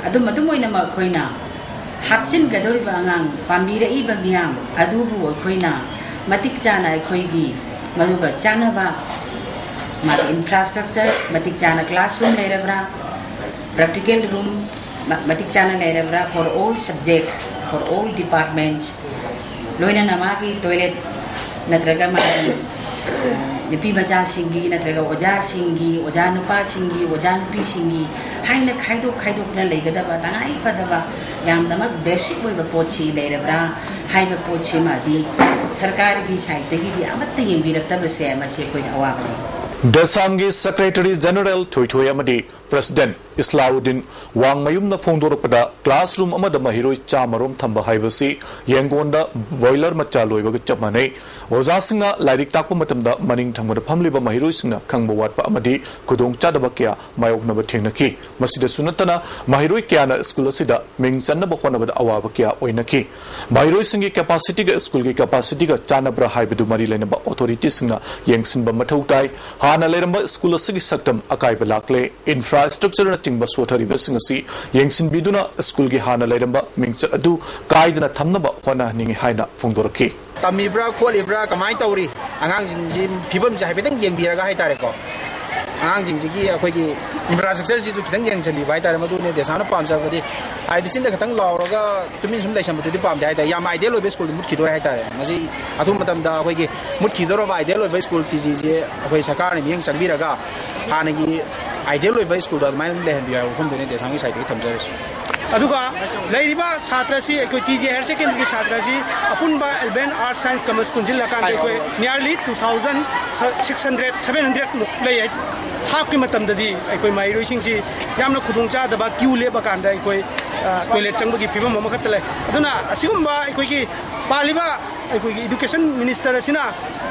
ꯑꯗꯨꯝ, ꯑꯗꯨꯝ ꯑꯣꯏꯅꯃꯛ ꯑꯩꯈꯣꯏꯅ ꯍꯥꯞꯆꯤꯟꯒꯗꯧꯔꯤꯕ ꯑꯉꯥꯡ, ꯄꯥꯝꯕꯤꯔꯛꯏꯕ ꯃꯤꯌꯥꯝ ꯑꯗꯨꯕꯨ ꯑꯩꯈꯣꯏꯅ ꯃꯇꯤꯛ ꯆꯥꯅ ꯑꯩꯈꯣꯏꯒꯤ ꯃꯗꯨꯒ ꯆꯥꯟꯅꯕ ꯃꯥꯒꯤ ꯏꯟꯐ꯭ꯔꯥꯁ꯭ꯇ꯭ꯔꯛꯆꯔ, ꯃꯇꯤꯛ ꯆꯥꯅ ꯀ꯭ꯂꯥꯁꯔꯨꯝ ꯂꯩꯔꯕ꯭ꯔꯥ, ꯄ꯭ꯔꯦꯛꯇꯤꯀꯦꯜ ꯔꯨꯝ ꯃ-, ꯃꯇꯤꯛ ꯆꯥꯅ ꯂꯩꯔꯕ꯭ꯔꯥ, for all subjects, for all departments, ꯂꯣꯏꯅꯅ ꯃꯥꯒꯤ ꯇꯣꯏꯂꯦꯠ ꯅꯠꯇ꯭ꯔꯒ ꯃꯥꯒꯤ, ꯑ, ꯅꯨꯄꯤ ꯃꯆꯥꯁꯤꯡꯒꯤ ꯅꯠꯇ꯭ꯔꯒ ꯑꯣꯖꯥꯁꯤꯡꯒꯤ, ꯑꯣꯖꯥ ꯅꯨꯄꯥꯁꯤꯡꯒꯤ, ꯑꯣꯖꯥ ꯅꯨꯄꯤꯁꯤꯡꯒꯤ ꯍꯥꯏꯅ ꯈꯥꯏꯗꯣꯛ ꯈꯥꯏꯗꯣꯛꯇꯨꯅ ꯂꯩꯒꯗꯕ ꯇꯉꯥꯏ ꯐꯗꯕ ꯌꯥꯝꯅꯃꯛ ꯕꯦꯁꯤꯛ ꯑꯣꯏꯕ ꯄꯣꯠꯁꯤ ꯂꯩꯔꯕ꯭ꯔꯥ ꯍꯥꯏꯕ ꯄꯣꯠꯁꯤꯃꯗꯤ ꯁꯔꯀꯥꯔꯒꯤ ꯁꯥꯏꯠꯇꯒꯤꯗꯤ ꯑꯃꯠꯇ ꯌꯦꯡꯕꯤꯔꯛꯇꯕꯁꯦ ꯃꯁꯤ ꯑꯩꯈꯣꯏꯅ ꯑꯋꯥꯕꯅꯤ꯫ ꯗꯁꯥꯝꯒꯤ ꯁꯦꯀ꯭ꯔꯦꯇꯔꯤ ꯖꯦꯅꯔꯦꯜ ꯊꯣꯏꯊꯣꯏ ꯑꯃꯗꯤ ꯄ꯭ꯔꯦꯁꯤꯗꯦꯟꯠ ꯏꯁꯂꯥꯎꯗꯤꯟ ꯋꯥꯡꯃꯌꯨꯝꯅ ꯐꯣꯡꯗꯣꯔꯛꯄꯗ, ꯀ꯭ꯂꯥꯁꯔꯨꯝ ꯑꯃꯗ ꯃꯍꯩꯔꯣꯏ ꯆꯥꯝꯃ ꯔꯣꯝ ꯊꯝꯕ ꯍꯥꯏꯕꯁꯤ ꯌꯦꯡꯒꯣꯟꯗ ꯕꯣꯏꯂꯔ ꯃꯆꯥ ꯂꯣꯏꯕꯒ ꯆꯞ ꯃꯥꯟꯅꯩ꯫ ꯑꯣꯖꯥꯁꯤꯡꯅ ꯂꯥꯏꯔꯤꯛ ꯇꯥꯛꯄ ꯃꯇꯝꯗ ꯃꯅꯤꯡ ꯊꯪꯕꯗ ꯐꯝꯂꯤꯕ ꯃꯍꯩꯔꯣꯏꯁꯤꯡꯅ ꯈꯪꯕ ꯋꯥꯠꯄ ꯑꯃꯗꯤ ꯈꯨꯗꯣꯡꯆꯥꯗꯕ ꯀꯌꯥ ꯃꯥꯌꯣꯛꯅꯕ ꯊꯦꯡꯅꯈꯤ꯫ ꯃꯁꯤꯗꯁꯨ ꯅꯠꯇꯅ, ꯃꯍꯩꯔꯣꯏ ꯀꯌꯥꯅ ꯁ꯭ꯀꯨꯜ ꯑꯁꯤꯗ ꯃꯤꯡ ꯆꯟꯅꯕ ꯍꯣꯠꯅꯕꯗ ꯑꯋꯥꯕ ꯀꯌꯥ ꯑꯣꯏꯅꯈꯤ꯫ ꯃꯍꯩꯔꯣꯏꯁꯤꯡꯒꯤ ꯀꯦꯄꯥꯁꯤꯇꯤꯒ ꯁ꯭ꯀꯨꯜꯒꯤ ꯀꯦꯄꯥꯁꯤꯇꯤꯒ ꯆꯥꯟꯅꯕ꯭ꯔꯥ ꯍꯥꯏꯕꯗꯨ ꯃꯔꯤ ꯂꯩꯅꯕ ꯑꯣꯊꯣꯔꯤꯇꯤꯁꯤꯡꯅ ꯌꯦꯡꯁꯤꯟꯕ ꯃꯊꯧ ꯇꯥꯏ꯫ ꯍꯥꯟꯅ ꯂꯩꯔꯝꯕ ꯁ꯭ꯀꯨꯜ ꯑꯁꯤꯒꯤ ꯁꯛꯇꯝ ꯑꯀꯥꯏꯕ ꯂꯥꯛꯂꯦ꯫ ꯏꯟꯐ꯭ꯔꯥꯁ꯭ꯇ꯭ꯔꯛꯆꯔꯅꯆꯤꯡꯕ ꯁꯣꯊꯔꯤꯕꯁꯤꯡ ꯑꯁꯤ ꯌꯦꯡꯁꯤꯟꯕꯤꯗꯨꯅ ꯁ꯭ꯀꯨꯜꯒꯤ ꯍꯥꯟꯅ ꯂꯩꯔꯝꯕ ꯃꯤꯡꯆꯠ ꯑꯗꯨ ꯀꯥꯏꯗꯅ ꯊꯝꯅꯕ ꯍꯣꯠꯅꯍꯟꯅꯤꯡꯏ ꯍꯥꯏꯅ ꯐꯣꯡꯗꯣꯔꯛꯈꯤ꯫ ꯇꯝꯃꯤꯕ꯭ꯔꯥ ꯈꯣꯠꯂꯤꯕ꯭ꯔꯥ, ꯀꯃꯥꯏꯅ ꯇꯧꯔꯤ, ꯑꯉꯥꯡꯁꯤꯡꯁꯤ ꯐꯤꯕꯝꯁꯦ ꯍꯥꯏꯐꯦꯠꯇꯪ ꯌꯦꯡꯕꯤꯔꯒ ꯍꯥꯏꯇꯥꯔꯦꯀꯣ꯫ ꯑꯉꯥꯡꯁꯤꯡꯁꯤꯒꯤ ꯑꯩꯈꯣꯏꯒꯤ ꯏꯟꯐ꯭ꯔꯥꯁ꯭ꯇ꯭ꯔꯛꯆꯔꯁꯤꯁꯨ ꯈꯤꯇꯪ ꯌꯦꯡꯁꯤꯟꯕꯤꯕ ꯍꯥꯏꯇꯥꯔꯦ, ꯃꯗꯨꯅꯦ ꯗꯦꯁꯥꯝꯅ ꯄꯥꯝꯖꯕꯗꯤ꯫ ꯍꯥꯏꯗꯤ ꯆꯤꯟꯗ ꯈꯤꯇꯪ ꯂꯥꯎꯔꯒ ꯇꯨꯃꯤꯟ ꯁꯨꯝ ꯂꯩꯁꯟꯕꯗꯨꯗꯤ ꯄꯥꯝꯗꯦ ꯍꯥꯏꯇꯥꯔꯦ, ꯌꯥꯝ ꯑꯥꯏꯗꯤꯌꯦꯜ ꯑꯣꯏꯕ ꯁ꯭ꯀꯨꯜꯗꯨ ꯃꯨꯠꯈꯤꯗꯣꯔꯦ ꯍꯥꯏꯇꯥꯔꯦ꯫ ꯃꯁꯤ ꯑꯊꯨꯕ ꯃꯇꯝꯗ ꯑꯩꯈꯣꯏꯒꯤ ꯃꯨꯠꯈꯤꯗꯧꯔꯕ ꯑꯥꯏꯗꯤꯌꯦꯜ ꯑꯣꯏꯕ ꯁ꯭ꯀꯨꯜ ꯇꯤ ꯖꯤꯁꯦ ꯑꯩꯈꯣꯏ ꯁꯔꯀꯥꯔꯅ ꯃꯤꯠꯌꯦꯡ ꯆꯪꯕꯤꯔꯒ ꯍꯥꯟꯅꯒꯤ ꯑꯥꯏꯗꯤꯌꯦꯜ ꯑꯣꯏꯕ ꯁ꯭ꯀꯨꯜꯗꯣ ꯑꯗꯨꯃꯥꯏꯅ ꯑꯗꯨꯝ ꯂꯩꯍꯟꯕꯤꯌꯨ ꯍꯥꯏꯕ ꯋꯥꯐꯝꯗꯨꯅꯦ ꯗꯦꯁꯥꯝꯒꯤ ꯁꯥꯏꯠꯇꯒꯤ ꯊꯝꯖꯔꯤꯁꯤ꯫ ꯑꯗꯨꯒ ꯂꯩꯔꯤꯕ ꯁꯥꯇ꯭ꯔꯁꯤ, ꯑꯩꯈꯣꯏ ꯇꯤ ꯖꯤ ꯍꯥꯌꯔ ꯁꯦꯀꯦꯟꯗꯔꯤꯒꯤ ꯁꯥꯇ꯭ꯔꯁꯤ ꯑꯄꯨꯟꯕ ꯑꯦꯂꯚꯦꯟ ꯑꯥꯔꯠꯁ ꯁꯥꯏꯟꯁ ꯀꯃꯔꯁ ꯄꯨꯟꯁꯤꯜꯂꯀꯥꯟꯗ ꯑꯩꯈꯣꯏ nearly two thousand six hundred, seven hundred ꯃꯨꯛ ꯂꯩ ꯍꯥꯏ꯫ ꯍꯥꯞꯀꯤ ꯃꯇꯝꯗꯗꯤ ꯑꯩꯈꯣꯏ ꯃꯍꯩꯔꯣꯏꯁꯤꯡꯁꯤ ꯌꯥꯝꯅ ꯈꯨꯗꯣꯡꯆꯥꯗꯕ, ꯀ꯭ꯌꯨ ꯂꯦꯞꯄ ꯀꯥꯟꯗ ꯑꯩꯈꯣꯏ, ꯑ, ꯇꯣꯏꯂꯦꯠ ꯆꯪꯕꯒꯤ ꯐꯤꯕꯝ ꯑꯃꯈꯛꯇ ꯂꯩ꯫ ꯑꯗꯨꯅ ꯑꯁꯤꯒꯨꯝꯕ ꯑꯩꯈꯣꯏꯒꯤ ꯄꯥꯜꯂꯤꯕ ꯑꯩꯈꯣꯏꯒꯤ ꯏꯗꯨꯀꯦꯁꯟ ꯃꯤꯅꯤꯁꯇꯔ ꯑꯁꯤꯅ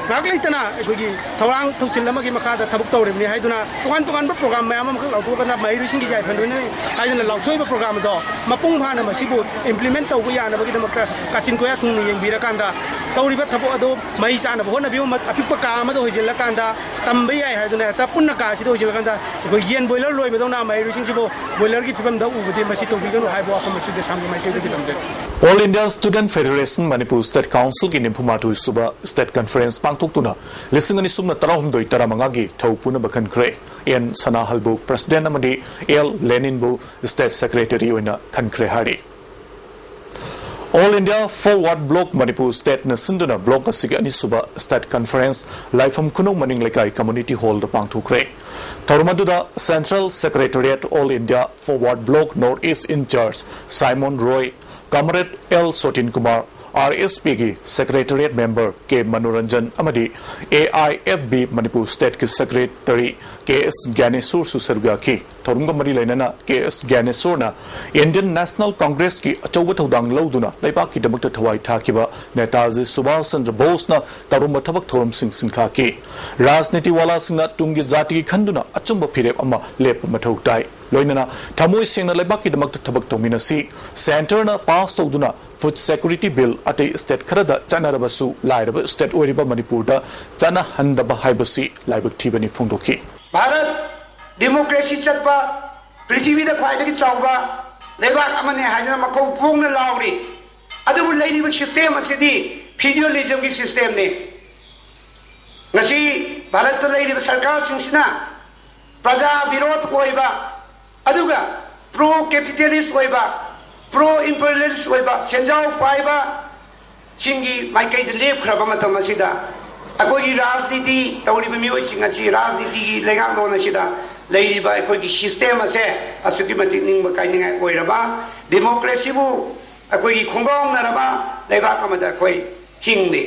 ꯉꯥꯏꯍꯥꯛ ꯂꯩꯇꯅ ꯑꯩꯈꯣꯏꯒꯤ ꯊꯧꯔꯥꯡ ꯊꯧꯁꯤꯜ ꯑꯃꯒꯤ ꯃꯈꯥꯗ ꯊꯕꯛ ꯇꯧꯔꯤꯕꯅꯤ ꯍꯥꯏꯗꯨꯅ ꯇꯣꯉꯥꯟ ꯇꯣꯉꯥꯟꯕ ꯄ꯭ꯔꯣꯒ꯭ꯔꯥꯝ ꯃꯌꯥꯝ ꯑꯃꯈꯛ ꯂꯥꯎꯊꯣꯛꯑꯀꯥꯟꯗ ꯃꯍꯩꯔꯣꯏꯁꯤꯡꯒꯤ ꯌꯥꯏꯐꯅꯕꯅꯤ ꯍꯥꯏꯗꯨꯅ ꯂꯥꯎꯊꯣꯛꯏꯕ ꯄ꯭ꯔꯣꯒ꯭ꯔꯥꯝ ꯑꯗꯣ ꯃꯄꯨꯡ ꯐꯥꯅ ꯃꯁꯤꯕꯨ ꯏꯝꯄ꯭ꯂꯤꯃꯦꯟ ꯇꯧꯕ ꯌꯥꯅꯕꯒꯤꯗꯃꯛꯇ ꯀꯥꯆꯤꯟ ꯀꯣꯌꯥ ꯊꯨꯡꯅ ꯌꯦꯡꯕꯤꯔꯀꯥꯟꯗ ꯇꯧꯔꯤꯕ ꯊꯕꯛ ꯑꯗꯨ ꯃꯍꯩ ꯆꯥꯅꯕ ꯍꯣꯠꯅꯕꯤꯌꯨ꯫ ꯑꯄꯤꯛꯄ ꯀꯥ ꯑꯃꯗ ꯍꯣꯏꯖꯤꯜꯂꯀꯥꯟꯗ ꯇꯝꯕ ꯌꯥꯏ ꯍꯥꯏꯗꯨꯅ ꯍꯦꯛꯇ ꯄꯨꯟꯅ ꯀꯥ ꯑꯁꯤꯗ ꯍꯣꯏꯖꯤꯜꯂꯀꯥꯟꯗ ꯑꯩꯈꯣꯏ ꯌꯦꯟ ꯕꯣꯏꯂꯔ ꯂꯣꯏꯕꯗꯧꯅ ꯃꯍꯩꯔꯣꯏꯁꯤꯡꯁꯤꯕꯨ ꯕꯣꯏꯂꯔꯒꯤ ꯐꯤꯕꯝꯗ ꯎꯕꯗꯤ ꯃꯁꯤ ꯇꯧꯕꯤꯒꯅꯨ ꯍꯥꯏꯕ ꯋꯥꯐꯝ ꯑꯁꯤ ꯗꯦꯁꯥꯝꯒꯤ ꯃꯥꯏꯀꯩꯗꯒꯤ ꯊꯝꯖꯔꯤ꯫ All India Student Federation Manipur State Councilꯒꯤ ꯅꯤꯐꯨ ꯃꯥꯊꯣꯏ ꯁꯨꯕ State Conference ꯄꯥꯡꯊꯣꯛꯇꯨꯅ ꯂꯤꯁꯤꯡ ꯑꯅꯤ ꯁꯨꯞꯅ ꯇꯔꯥꯍꯨꯝꯗꯣꯏ ꯇꯔꯥꯃꯉꯥꯒꯤ ꯊꯧ ꯄꯨꯅꯕ ꯈꯟꯈ꯭ꯔꯦ꯫ ꯑꯦꯟ ꯁꯅꯥꯍꯜꯕꯨ President ꯑꯃꯗꯤ ꯑꯦꯜ ꯂꯦꯅꯤꯟꯕꯨ State Secretary ꯑꯣꯏꯅ ꯈꯟꯈ꯭ꯔꯦ ꯍꯥꯏꯔꯤ꯫ All India Forward Bloc Manipur Stateꯅ ꯁꯤꯟꯗꯨꯅ ꯕ꯭ꯂꯣꯛ ꯑꯁꯤꯒꯤ ꯑꯅꯤꯁꯨꯕ State Conference ꯂꯥꯏꯐꯝ ꯈꯨꯅꯧ ꯃꯅꯤꯡ ꯂꯩꯀꯥꯏ Community Hallꯗ ꯄꯥꯡꯊꯣꯛꯈ꯭ꯔꯦ꯫ ꯊꯧꯔꯝ ꯑꯗꯨꯗ Central Secretariat All India Forward Bloc North East in-charge Simon Roy, Comrade L Sotin Kumar, R S ꯄꯤꯒꯤ Secretariat Member ꯀꯦ ꯃꯅꯣꯔꯟꯖꯟ ꯑꯃꯗꯤ A I F B Manipur Stateꯀꯤ Secretary ꯀꯦ ꯑꯦꯁ ꯒ꯭ꯌꯥꯅꯦꯁꯣꯔꯁꯨ ꯁꯔꯨꯛ ꯌꯥꯈꯤ꯫ ꯊꯧꯔꯝꯒ ꯃꯔꯤ ꯂꯩꯅꯅ ꯀꯦ ꯑꯦꯁ ꯒ꯭ꯌꯥꯅꯦꯁꯣꯔꯅ Indian National Congressꯀꯤ ꯑꯆꯧꯕ ꯊꯧꯗꯥꯡ ꯂꯧꯗꯨꯅ ꯂꯩꯕꯥꯛꯀꯤꯗꯃꯛꯇ ꯊꯋꯥꯏ ꯊꯥꯈꯤꯕ ꯅꯦꯇꯥꯖꯤ ꯁꯨꯚꯥꯁ ꯆꯟꯗ꯭ꯔ ꯕꯣꯁꯅ ꯇꯧꯔꯝꯕ ꯊꯕꯛ ꯊꯧꯔꯝꯁꯤꯡ ꯁꯤꯡꯊꯥꯈꯤ꯫ ꯔꯥꯖꯅꯤꯇꯤ ꯋꯥꯂꯥꯁꯤꯡꯅ ꯇꯨꯡꯒꯤ ꯖꯥꯇꯤꯒꯤ ꯈꯟꯗꯨꯅ ꯑꯆꯨꯝꯕ ꯐꯤꯔꯦꯞ ꯑꯃ ꯂꯦꯞꯄ ꯃꯊꯧ ꯇꯥꯏ꯫ ꯂꯣꯏꯅꯅ ꯊꯃꯣꯏ ꯁꯦꯡꯅ ꯂꯩꯕꯥꯛꯀꯤꯗꯃꯛꯇ ꯊꯕꯛ ꯇꯧꯃꯤꯟꯅꯁꯤ꯫ Centreꯅ pass ꯇꯧꯗꯨꯅ Food Security Bill ꯑꯇꯩ state ꯈꯔꯗ ꯆꯠꯅꯔꯕꯁꯨ ꯂꯥꯏꯔꯕ state ꯑꯣꯏꯔꯤꯕ ꯃꯅꯤꯄꯨꯔꯗ ꯆꯠꯅꯍꯟꯗꯕ ꯍꯥꯏꯕꯁꯤ ꯂꯥꯏꯕꯛ ꯊꯤꯕꯅꯤ ꯐꯣꯡꯗꯣꯛꯈꯤ꯫ ꯚꯥꯔꯠ democracy ꯆꯠꯄ, ꯄ꯭ꯔꯤꯊꯤꯕꯤꯗ ꯈ꯭ꯋꯥꯏꯗꯒꯤ ꯆꯥꯎꯕ ꯂꯩꯕꯥꯛ ꯑꯃꯅꯤ ꯍꯥꯏꯗꯅ ꯃꯈꯧ ꯐꯣꯡꯅ ꯂꯥꯎꯔꯤ꯫ ꯑꯗꯨꯕꯨ ꯂꯩꯔꯤꯕ system ꯑꯁꯤꯗꯤ feudalismꯒꯤ systemꯅꯤ꯫ ꯉꯁꯤ ꯚꯥꯔꯠꯇ ꯂꯩꯔꯤꯕ ꯁꯔꯀꯥꯔꯁꯤꯡꯁꯤꯅ ꯄ꯭ꯔꯖꯥ ꯕꯤꯔꯣꯙ ꯑꯣꯏꯕ, ꯑꯗꯨꯒ ꯄ꯭ꯔꯣ ꯀꯦꯄꯤꯇꯦꯂꯤꯁ ꯑꯣꯏꯕ, ꯄ꯭ꯔꯣ ꯏꯝꯄꯔꯤꯌꯦꯂꯤꯁ ꯑꯣꯏꯕ, ꯁꯦꯟꯖꯥꯎ ꯄꯥꯏꯕ ꯁꯤꯡꯒꯤ ꯃꯥꯏꯀꯩꯗ ꯂꯦꯞꯈ꯭ꯔꯕ ꯃꯇꯝ ꯑꯁꯤꯗ, ꯑꯩꯈꯣꯏꯒꯤ ꯔꯥꯖꯅꯤꯇꯤ ꯇꯧꯔꯤꯕ ꯃꯤꯑꯣꯏꯁꯤꯡ ꯑꯁꯤ, ꯔꯥꯖꯅꯤꯇꯤꯒꯤ ꯂꯩꯉꯥꯛꯂꯣꯟ ꯑꯁꯤꯗ ꯂꯩꯔꯤꯕ ꯑꯩꯈꯣꯏꯒꯤ ꯁꯤꯁꯇꯦꯝ ꯑꯁꯦ ꯑꯁꯨꯛꯀꯤ ꯃꯇꯤꯛ ꯅꯤꯡꯕ ꯀꯥꯏꯅꯤꯡꯉꯥꯏ ꯑꯣꯏꯔꯕ, ꯗꯦꯃꯣꯀ꯭ꯔꯦꯁꯤꯕꯨ ꯑꯩꯈꯣꯏꯒꯤ ꯈꯣꯡꯒꯥꯎꯅꯔꯕ ꯂꯩꯕꯥꯛ ꯑꯃꯗ ꯑꯩꯈꯣꯏ ꯍꯤꯡꯂꯤ꯫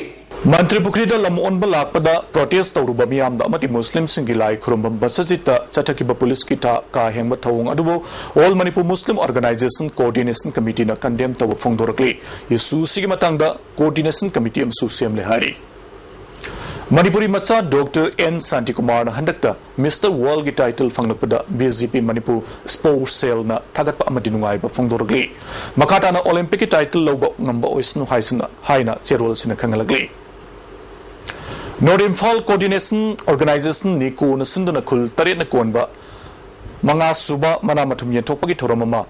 ꯃꯟꯇ꯭ꯔꯤ ꯄꯨꯈ꯭ꯔꯤꯗ ꯂꯝ ꯑꯣꯟꯕ ꯂꯥꯛꯄꯗ ꯄ꯭ꯔꯣꯇꯦꯁ ꯇꯧꯔꯨꯕ ꯃꯤꯌꯥꯝꯗ ꯑꯃꯗꯤ ꯃꯨꯁꯂꯤꯝꯁꯤꯡꯒꯤ ꯂꯥꯏ ꯈꯨꯔꯨꯝꯐꯝ ꯃꯁꯖꯤꯠꯇ ꯆꯠꯊꯈꯤꯕ ꯄꯨꯂꯤꯁꯀꯤ ꯊꯥ ꯀꯥ ꯍꯦꯟꯕ ꯊꯧꯑꯣꯡ ꯑꯗꯨꯕꯨ All Manipur Muslim Organization Coordination Committeeꯅ condemn ꯇꯧꯕ ꯐꯣꯡꯗꯣꯔꯛꯂꯤ꯫ ꯏꯁꯨꯁꯤꯒꯤ ꯃꯇꯥꯡꯗ ꯀꯣꯑꯣꯔꯗꯤꯅꯦꯁꯟ ꯀꯃꯤꯇꯤ ꯑꯃꯁꯨ ꯁꯦꯝꯂꯦ ꯍꯥꯏꯔꯤ꯫ ꯃꯅꯤꯄꯨꯔꯤ ꯃꯆꯥ ꯗꯣꯛꯇꯔ ꯑꯦꯟ ꯁꯥꯟꯇꯤꯀꯨꯃꯥꯔꯅ ꯍꯟꯗꯛꯇ ꯃꯤꯁꯇꯔ ꯋꯥꯔꯜꯒꯤ ꯇꯥꯏꯇꯜ ꯐꯪꯂꯛꯄꯗ ꯕꯤ ꯖꯦ ꯄꯤ ꯃꯅꯤꯄꯨꯔ ꯁ꯭ꯄꯣꯔꯠꯁ ꯁꯦꯜꯅ ꯊꯥꯒꯠꯄ ꯑꯃꯗꯤ ꯅꯨꯡꯉꯥꯏꯕ ꯐꯣꯡꯗꯣꯔꯛꯂꯤ꯫ ꯃꯈꯥ ꯇꯥꯅ ꯑꯣꯂꯤꯝꯄꯤꯛꯀꯤ ꯇꯥꯏꯇꯜ ꯂꯧꯕ ꯉꯝꯕ ꯑꯣꯏꯁꯅꯨ ꯍꯥꯏꯁꯤꯅ, ꯍꯥꯏꯅ ꯆꯦꯔꯣꯜꯁꯤꯅ ꯈꯪꯍꯜꯂꯛꯂꯤ꯫ ꯅꯣꯔꯠ ꯏꯝꯐꯥꯜ ꯀꯣꯑꯣꯔꯗꯤꯅꯦꯁꯟ ꯑꯣꯔꯒꯅꯥꯏꯖꯦꯁꯟ, ꯅꯤꯀꯣꯅ ꯁꯤꯟꯗꯨꯅ ꯈꯨꯜ ꯇꯔꯦꯠꯅ ꯀꯣꯟꯕ ꯃꯉꯥ ꯁꯨꯕ ꯃꯅꯥ ꯃꯊꯨꯝ ꯌꯦꯟꯊꯣꯛꯄꯒꯤ ꯊꯧꯔꯝ ꯑꯃ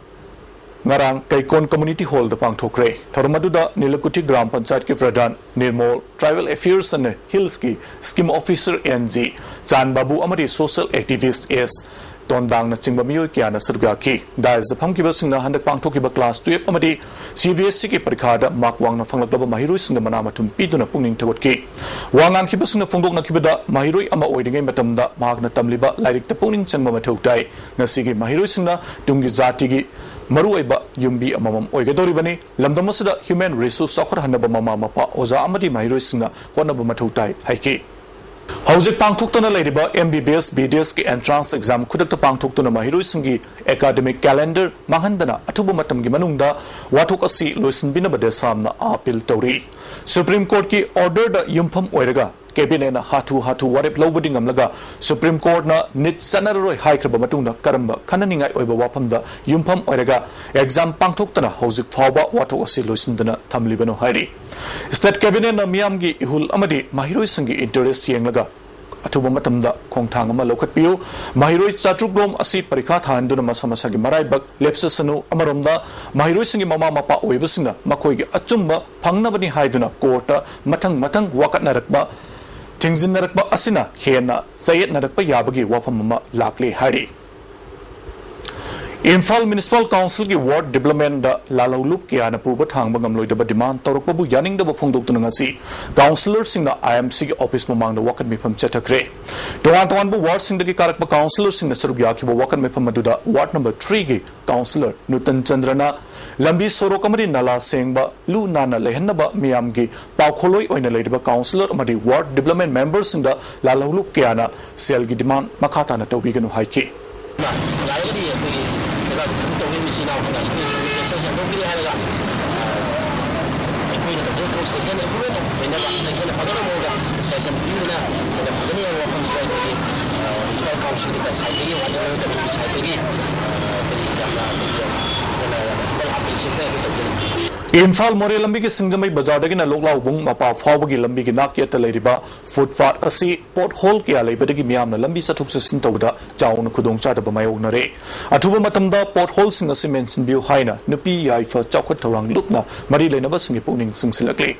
ꯉꯔꯥꯡ ꯀꯩꯀꯣꯟ ꯀꯝꯃ꯭ꯌꯨꯅꯤꯇꯤ ꯍꯣꯜꯗ ꯄꯥꯡꯊꯣꯛꯈ꯭ꯔꯦ꯫ ꯊꯧꯔꯝ ꯑꯗꯨꯗ ꯅꯤꯂꯀꯨꯊꯤ ꯒ꯭ꯔꯥꯝ ꯄꯟꯆꯥꯌꯠꯀꯤ ꯄ꯭ꯔꯙꯥꯟ ꯅꯤꯔꯃꯣꯜ, ꯇ꯭ꯔꯥꯏꯕꯦꯜ ꯑꯦꯐꯤꯌꯔꯁ ꯑꯦꯟ ꯍꯤꯜꯁꯀꯤ ꯁ꯭ꯀꯤꯝ ꯑꯣꯐꯤꯁꯔ ꯑꯦꯟ ꯖꯤ ꯆꯥꯟ ꯕꯥꯕꯨ ꯑꯃꯗꯤ ꯁꯣꯁꯤꯌꯦꯜ ꯑꯦꯛꯇꯤꯚꯤꯁ꯭ꯠ ꯑꯦꯁ ꯇꯣꯟꯗꯥꯡꯅꯆꯤꯡꯕ ꯃꯤꯑꯣꯏ ꯀꯌꯥꯅ ꯁꯔꯨꯛ ꯌꯥꯈꯤ꯫ ꯗꯥꯏꯁꯇ ꯐꯝꯈꯤꯕꯁꯤꯡꯅ ꯍꯟꯗꯛ ꯄꯥꯡꯊꯣꯛꯈꯤꯕ ꯀ꯭ꯂꯥꯁ ꯇꯨꯌꯦꯜꯐ ꯑꯃꯗꯤ ꯁꯤ ꯕꯤ ꯑꯦꯁ ꯏꯒꯤ ꯄꯔꯤꯈꯥꯗ ꯃꯥꯔꯛ ꯋꯥꯡꯅ ꯐꯪꯂꯛꯂꯕ ꯃꯍꯩꯔꯣꯏꯁꯤꯡꯗ ꯃꯅꯥ ꯃꯊꯨꯝ ꯄꯤꯗꯨꯅ ꯄꯨꯛꯅꯤꯡ ꯊꯧꯒꯠꯈꯤ꯫ ꯋꯥ ꯉꯥꯡꯈꯤꯕꯁꯤꯡꯅ ꯐꯣꯡꯗꯣꯛꯅꯈꯤꯕꯗ, ꯃꯍꯩꯔꯣꯏ ꯑꯃ ꯑꯣꯏꯔꯤꯉꯩ ꯃꯇꯝꯗ ꯃꯍꯥꯛꯅ ꯇꯝꯂꯤꯕ ꯂꯥꯏꯔꯤꯛꯇ ꯄꯨꯛꯅꯤꯡ ꯆꯪꯕ ꯃꯊꯧ ꯇꯥꯏ꯫ ꯉꯁꯤꯒꯤ ꯃꯍꯩꯔꯣꯏꯁꯤꯡꯅ ꯇꯨꯡꯒꯤ ꯖꯥꯇꯤꯒꯤ ꯃꯔꯨꯑꯣꯏꯕ ꯌꯨꯝꯕꯤ ꯑꯃꯃꯝ ꯑꯣꯏꯒꯗꯧꯔꯤꯕꯅꯤ꯫ ꯂꯝꯗꯝ ꯑꯁꯤꯗ ꯍ꯭ꯌꯨꯃꯦꯟ ꯔꯤꯁꯣꯔꯁ ꯆꯥꯎꯈꯠꯍꯟꯅꯕ ꯃꯃꯥ ꯃꯄꯥ, ꯑꯣꯖꯥ ꯑꯃꯗꯤ ꯃꯍꯩꯔꯣꯏꯁꯤꯡꯅ ꯍꯣꯠꯅꯕ ꯃꯊꯧ ꯇꯥꯏ ꯍꯥꯏꯈꯤ꯫ ꯍꯧꯖꯤꯛ ꯄꯥꯡꯊꯣꯛꯇꯨꯅ ꯂꯩꯔꯤꯕ ꯑꯦꯝ ꯕꯤ ꯕꯤ ꯑꯦꯁ, ꯕꯤ ꯗꯤ ꯑꯦꯁꯀꯤ ꯑꯦꯟꯇ꯭ꯔꯥꯟꯁ ꯑꯦꯛꯖꯥꯝ ꯈꯨꯗꯛꯇ ꯄꯥꯡꯊꯣꯛꯇꯨꯅ ꯃꯍꯩꯔꯣꯏꯁꯤꯡꯒꯤ ꯑꯦꯀꯥꯗꯃꯤꯛ ꯀꯦꯂꯦꯟꯗꯔ ꯃꯥꯡꯍꯟꯗꯅ ꯑꯊꯨꯕ ꯃꯇꯝꯒꯤ ꯃꯅꯨꯡꯗ ꯋꯥꯊꯣꯛ ꯑꯁꯤ ꯂꯣꯏꯁꯤꯟꯕꯤꯅꯕ ꯗꯦꯁꯥꯝꯅ ꯑꯥꯄꯤꯜ ꯇꯧꯔꯤ꯫ ꯁꯨꯄ꯭ꯔꯤꯝ ꯀꯣꯔꯠꯀꯤ ꯑꯣꯔꯗꯔꯗ ꯌꯨꯝꯐꯝ ꯑꯣꯏꯔꯒ ꯀꯦꯕꯤꯅꯦꯠꯅ ꯍꯥꯊꯨ ꯍꯥꯊꯨ ꯋꯥꯔꯦꯞ ꯂꯧꯕꯗꯤ ꯉꯝꯂꯒ ꯁꯨꯄ꯭ꯔꯤꯝ ꯀꯣꯔꯠꯅ ꯅꯤꯠ ꯆꯠꯅꯔꯔꯣꯏ ꯍꯥꯏꯈ꯭ꯔꯕ ꯃꯇꯨꯡꯗ ꯀꯔꯝꯕ ꯈꯟꯅꯅꯤꯡꯉꯥꯏ ꯑꯣꯏꯕ ꯋꯥꯐꯝꯗ ꯌꯨꯝꯐꯝ ꯑꯣꯏꯔꯒ ꯑꯦꯛꯖꯥꯝ ꯄꯥꯡꯊꯣꯛꯇꯅ ꯍꯧꯖꯤꯛ ꯐꯥꯎꯕ ꯋꯥꯊꯣꯛ ꯑꯁꯤ ꯂꯣꯏꯁꯤꯟꯗꯅ ꯊꯝꯂꯤꯕꯅꯣ ꯍꯥꯏꯔꯤ꯫ ꯁ꯭ꯇꯦꯠ ꯀꯦꯕꯤꯅꯦꯠꯅ ꯃꯤꯌꯥꯝꯒꯤ ꯏꯍꯨꯜ ꯑꯃꯗꯤ ꯃꯍꯩꯔꯣꯏꯁꯤꯡꯒꯤ ꯏꯟꯇꯔꯦꯁ ꯌꯦꯡꯂꯒ ꯑꯊꯨꯕ ꯃꯇꯝꯗ ꯈꯣꯡꯊꯥꯡ ꯑꯃ ꯂꯧꯈꯠꯄꯤꯌꯨ꯫ ꯃꯍꯩꯔꯣꯏ ꯆꯥꯇ꯭ꯔꯨꯛ ꯔꯣꯝ ꯑꯁꯤ ꯄꯔꯤꯈꯥ ꯊꯥꯍꯟꯗꯨꯅ ꯃꯁꯥ ꯃꯁꯥꯒꯤ ꯃꯔꯥꯏꯕꯛ ꯂꯦꯞꯆꯁꯅꯨ꯫ ꯑꯃꯔꯣꯝꯗ, ꯃꯍꯩꯔꯣꯏꯁꯤꯡꯒꯤ ꯃꯃꯥ ꯃꯄꯥ ꯑꯣꯏꯕꯁꯤꯡꯅ ꯃꯈꯣꯏꯒꯤ ꯑꯆꯨꯝꯕ ꯐꯪꯅꯕꯅꯤ ꯍꯥꯏꯗꯨꯅ ꯀꯣꯔꯠꯇ ꯃꯊꯪ ꯃꯊꯪ ꯋꯥꯀꯠꯅꯔꯛꯄ ꯊꯤꯡꯖꯤꯟꯅꯔꯛꯄ ꯑꯁꯤꯅ ꯍꯦꯟꯅ ꯆꯌꯦꯠꯅꯔꯛꯄ ꯌꯥꯕꯒꯤ ꯋꯥꯐꯝ ꯑꯃ ꯂꯥꯛꯂꯦ ꯍꯥꯏꯔꯤ꯫ ꯏꯝꯐꯥꯜ ꯃ꯭ꯌꯨꯅꯤꯁꯤꯄꯥꯜ ꯀꯥꯎꯟꯁꯤꯜꯒꯤ ꯋꯥꯔꯗ ꯗꯤꯕ꯭ꯂꯞꯃꯦꯟꯗ ꯂꯥꯜꯍꯧꯂꯨꯞ ꯀꯌꯥꯅ ꯄꯨꯕ ꯊꯥꯡꯕ ꯉꯝꯂꯣꯏꯗꯕ ꯗꯤꯃꯥꯟ ꯇꯧꯔꯛꯄꯕꯨ ꯌꯥꯅꯤꯡꯗꯕ ꯐꯣꯡꯗꯣꯛꯇꯨꯅ ꯉꯁꯤ ꯀꯥꯎꯟꯁꯤꯂꯔꯁꯤꯡꯅ ꯑꯥꯏ ꯑꯦꯝ ꯁꯤꯒꯤ ꯑꯣꯐꯤꯁ ꯃꯃꯥꯡꯗ ꯋꯥꯀꯠ ꯃꯤꯐꯝ ꯆꯠꯊꯈ꯭ꯔꯦ꯫ ꯇꯣꯉꯥꯟ ꯇꯣꯉꯥꯟꯕ ꯋꯥꯔꯗꯁꯤꯡꯗꯒꯤ ꯀꯥꯔꯛꯄ ꯀꯥꯎꯟꯁꯤꯂꯔꯁꯤꯡꯅ ꯁꯔꯨꯛ ꯌꯥꯈꯤꯕ ꯋꯥꯀꯠ ꯃꯤꯐꯝ ꯑꯗꯨꯗ ꯋꯥꯔꯗ ꯅꯝꯕꯔ ꯊ꯭ꯔꯤꯒꯤ ꯀꯥꯎꯟꯁꯤꯂꯔ ꯅꯨꯇꯟ ꯆꯟꯗ꯭ꯔꯅ ꯂꯝꯕꯤ ꯁꯣꯔꯣꯛ ꯑꯃꯗꯤ ꯅꯂꯥ ꯁꯦꯡꯕ, ꯂꯨ ꯅꯥꯟꯅ ꯂꯩꯍꯟꯅꯕ ꯃꯤꯌꯥꯝꯒꯤ ꯄꯥꯎꯈꯣꯜꯂꯣꯏ ꯑꯣꯏꯅ ꯂꯩꯔꯤꯕ ꯀꯥꯎꯟꯁꯤꯂꯔ ꯑꯃꯗꯤ ꯋꯥꯔꯗ ꯗꯤꯕ꯭ꯂꯞꯃꯦꯟ ꯃꯦꯝꯕꯔꯁꯤꯡꯗ ꯂꯥꯜꯍꯧꯂꯨꯞ ꯀꯌꯥꯅ ꯁꯦꯜꯒꯤ ꯗꯤꯃꯥꯟ ꯃꯈꯥ ꯇꯥꯅ ꯇꯧꯕꯤꯒꯅꯨ ꯍꯥꯏꯈꯤ꯫ ꯌꯥꯔꯒꯗꯤ ꯑꯩꯈꯣꯏꯒꯤ ꯂꯩꯕꯥꯛꯀꯤ ꯊꯕꯛ ꯇꯧꯔꯤꯕ ꯏꯆꯤꯜ ꯏꯅꯥꯎꯁꯤꯡꯅ ꯑꯩꯈꯣꯏꯒꯤ ꯃꯦꯁꯦꯖ ꯁꯟꯗꯣꯛꯄꯤꯔꯦ ꯍꯥꯏꯔꯒ, ꯑ, ꯑꯩꯈꯣꯏꯅ ꯇꯧꯖꯔꯤꯕ ꯊꯕꯛꯁꯤꯗ ꯍꯦꯟꯅ ꯏꯝꯄ꯭ꯔꯨꯚꯃꯦꯟ ꯑꯣꯏꯅꯕ, ꯍꯦꯟꯅ ꯐꯒꯠꯅꯕ ꯃꯑꯣꯡꯗ ꯁꯖꯦꯁꯟ ꯄꯤꯕꯅ ꯍꯦꯟꯅ ꯐꯒꯅꯤ ꯍꯥꯏꯕ ꯋꯥꯐꯝꯁꯤꯗ ꯑꯩꯈꯣꯏꯒꯤ, ꯑ, ꯃ꯭ꯌꯨꯅꯤꯁꯤꯄꯥꯜ ꯀꯥꯎꯟꯁꯤꯜꯒꯤ ꯁꯥꯏꯠꯇꯒꯤ, ꯋꯥꯔꯗ ꯗꯤꯕ꯭ꯂꯞꯃꯦꯟ ꯀꯃꯤꯇꯤꯒꯤ ꯁꯥꯏꯠꯇꯒꯤ, ꯑ, ꯑꯩꯈꯣꯏ ꯌꯥꯝꯅ, ꯑꯩꯈꯣꯏꯒꯤ ꯌꯥꯝ ꯍꯦꯟꯅ ꯌꯥꯝꯅ ꯍꯝꯕꯜ ꯑꯥꯄꯤꯜꯁꯤ ꯑꯝꯇ ꯑꯩꯈꯣꯏ ꯇꯧꯖꯔꯤ꯫ ꯏꯝꯐꯥꯜ ꯃꯣꯔꯦ ꯂꯝꯕꯤꯒꯤ ꯁꯤꯡꯖꯃꯩ ꯕꯖꯥꯔꯗꯒꯤꯅ ꯂꯣꯛꯂꯥꯎꯕꯨꯡ ꯃꯄꯥ ꯐꯥꯎꯕꯒꯤ ꯂꯝꯕꯤꯒꯤ ꯅꯥꯛ ꯌꯦꯠꯇ ꯂꯩꯔꯤꯕ ꯐꯨꯠꯄꯥꯠ ꯑꯁꯤ ꯄꯣꯠꯍꯣꯜ ꯀꯌꯥ ꯂꯩꯕꯗꯒꯤ ꯃꯤꯌꯥꯝꯅ ꯂꯝꯕꯤ ꯆꯠꯊꯣꯛ ꯆꯠꯁꯤꯟ ꯇꯧꯕꯗ ꯆꯥꯎꯅ ꯈꯨꯗꯣꯡꯆꯥꯗꯕ ꯃꯥꯌꯣꯛꯅꯔꯦ꯫ ꯑꯊꯨꯕ ꯃꯇꯝꯗ ꯄꯣꯠꯍꯣꯜꯁꯤꯡ ꯑꯁꯤ ꯃꯦꯟꯁꯤꯟꯕꯤꯌꯨ ꯍꯥꯏꯅ ꯅꯨꯄꯤ ꯌꯥꯏꯐ ꯆꯥꯎꯈꯠ ꯊꯧꯔꯥꯡ ꯂꯨꯞꯅ ꯃꯔꯤ ꯂꯩꯅꯕꯁꯤꯡꯒꯤ ꯄꯨꯛꯅꯤꯡ ꯆꯤꯡꯁꯤꯜꯂꯛꯂꯤ꯫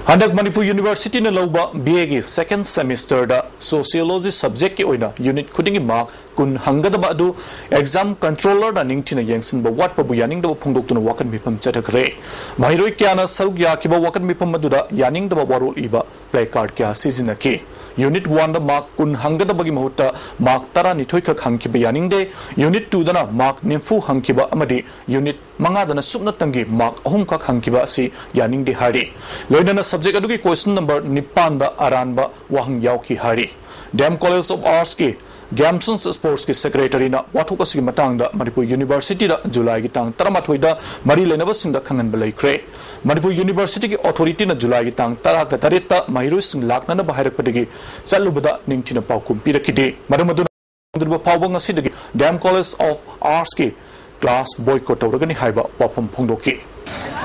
ꯍꯟꯗꯛ ꯃꯅꯤꯄꯨꯔ ꯌꯨꯅꯤꯚꯔꯁꯤꯇꯤꯅ ꯂꯧꯕ ꯕꯤ ꯑꯦꯒꯤ ꯁꯦꯀꯦꯟ ꯁꯦꯃꯤꯁꯇꯔꯗ ꯁꯣꯁꯤꯌꯣꯂꯣꯖꯤ ꯁꯕꯖꯦꯛꯀꯤ ꯑꯣꯏꯅ ꯌꯨꯅꯤꯠ ꯈꯨꯗꯤꯡꯒꯤ ꯃꯥꯔꯛ ꯀꯨꯟ ꯍꯪꯒꯗꯕ ꯑꯗꯨ ꯑꯦꯛꯖꯥꯝ ꯀꯟꯇ꯭ꯔꯣꯂꯔꯅ ꯅꯤꯡꯊꯤꯅ ꯌꯦꯡꯁꯤꯟꯕ ꯋꯥꯠꯄꯕꯨ ꯌꯥꯅꯤꯡꯗꯕ ꯐꯣꯡꯗꯣꯛꯇꯨꯅ ꯋꯥꯀꯠ ꯃꯤꯐꯝ ꯆꯠꯊꯈ꯭ꯔꯦ꯫ ꯃꯍꯩꯔꯣꯏ ꯀꯌꯥꯅ ꯁꯔꯨꯛ ꯌꯥꯈꯤꯕ ꯋꯥꯀꯠ ꯃꯤꯐꯝ ꯑꯗꯨꯗ ꯌꯥꯅꯤꯡꯗꯕ ꯋꯥꯔꯣꯜ ꯏꯕ ꯄ꯭ꯂꯦ ꯀꯥꯔꯗ ꯀꯌꯥ ꯁꯤꯖꯤꯟꯅꯈꯤ꯫ ꯌꯨꯅꯤꯠ ꯋꯥꯟꯗ ꯃꯥꯔꯛ ꯀꯨꯟ ꯍꯪꯒꯗꯕꯒꯤ ꯃꯍꯨꯠꯇ ꯃꯥꯔꯛ ꯇꯔꯥꯅꯤꯊꯣꯏ ꯈꯛ ꯍꯪꯈꯤꯕ ꯌꯥꯅꯤꯡꯗꯦ꯫ ꯌꯨꯅꯤꯠ ꯇꯨꯗꯅ ꯃꯥꯔꯛ ꯅꯤꯐꯨ ꯍꯪꯈꯤꯕ ꯑꯃꯗꯤ ꯌꯨꯅꯤꯠ ꯃꯉꯥꯗꯅ ꯁꯨꯞꯅꯇꯪꯒꯤ ꯃꯥꯔꯛ ꯑꯍꯨꯝꯈꯛ ꯍꯪꯈꯤꯕ ꯑꯁꯤ ꯌꯥꯅꯤꯡꯗꯦ ꯍꯥꯏꯔꯤ꯫ ꯂꯣꯏꯅꯅ ꯁꯕꯖꯦꯛ ꯑꯗꯨꯒꯤ ꯀꯣꯏꯁꯟ ꯅꯝꯕꯔ ꯅꯤꯄꯥꯟꯗ ꯑꯔꯥꯟꯕ ꯋꯥꯍꯪ ꯌꯥꯎꯈꯤ ꯍꯥꯏꯔꯤ꯫ ꯗꯤ ꯑꯦꯝ ꯀꯣꯂꯦꯖ ꯑꯣꯐ ꯑꯥꯔꯠꯁꯀꯤ ꯒꯦꯝꯁꯟꯁ ꯁ꯭ꯄꯣꯔꯠꯁꯀꯤ ꯁꯦꯀ꯭ꯔꯦꯇꯔꯤꯅ ꯋꯥꯊꯣꯛ ꯑꯁꯤꯒꯤ ꯃꯇꯥꯡꯗ ꯃꯅꯤꯄꯨꯔ ꯌꯨꯅꯤꯚꯔꯁꯤꯇꯤꯗ ꯖꯨꯂꯥꯏꯒꯤ ꯇꯥꯡ ꯇꯔꯥꯃꯥꯊꯣꯏꯗ ꯃꯔꯤ ꯂꯩꯅꯕꯁꯤꯡꯗ ꯈꯪꯍꯟꯕ ꯂꯩꯈ꯭ꯔꯦ꯫ ꯃꯅꯤꯄꯨꯔ ꯌꯨꯅꯤꯚꯔꯁꯤꯇꯤꯒꯤ ꯑꯣꯊꯣꯔꯤꯇꯤꯅ ꯖꯨꯂꯥꯏꯒꯤ ꯇꯥꯡ ꯇꯔꯥꯒ ꯇꯔꯦꯠꯇ ꯃꯍꯩꯔꯣꯏꯁꯤꯡ ꯂꯥꯛꯅꯅꯕ ꯍꯥꯏꯔꯛꯄꯗꯒꯤ ꯆꯠꯂꯨꯕꯗ ꯅꯤꯡꯊꯤꯅ ꯄꯥꯎꯈꯨꯝ ꯄꯤꯔꯛꯈꯤꯗꯦ꯫ ꯃꯔꯝ ꯑꯗꯨꯅ ꯍꯥꯡꯗ꯭ꯔꯤꯕ ꯐꯥꯎꯕ ꯉꯁꯤꯗꯒꯤ ꯗꯤ ꯑꯦꯝ ꯀꯣꯂꯦꯖ ꯑꯣꯐ ꯑꯥꯔꯠꯁꯀꯤ ꯀ꯭ꯂꯥꯁ ꯕꯣꯏꯀꯣꯠ ꯇꯧꯔꯒꯅꯤ ꯍꯥꯏꯕ ꯋꯥꯐꯝ ꯐꯣꯡꯗꯣꯛꯈꯤ꯫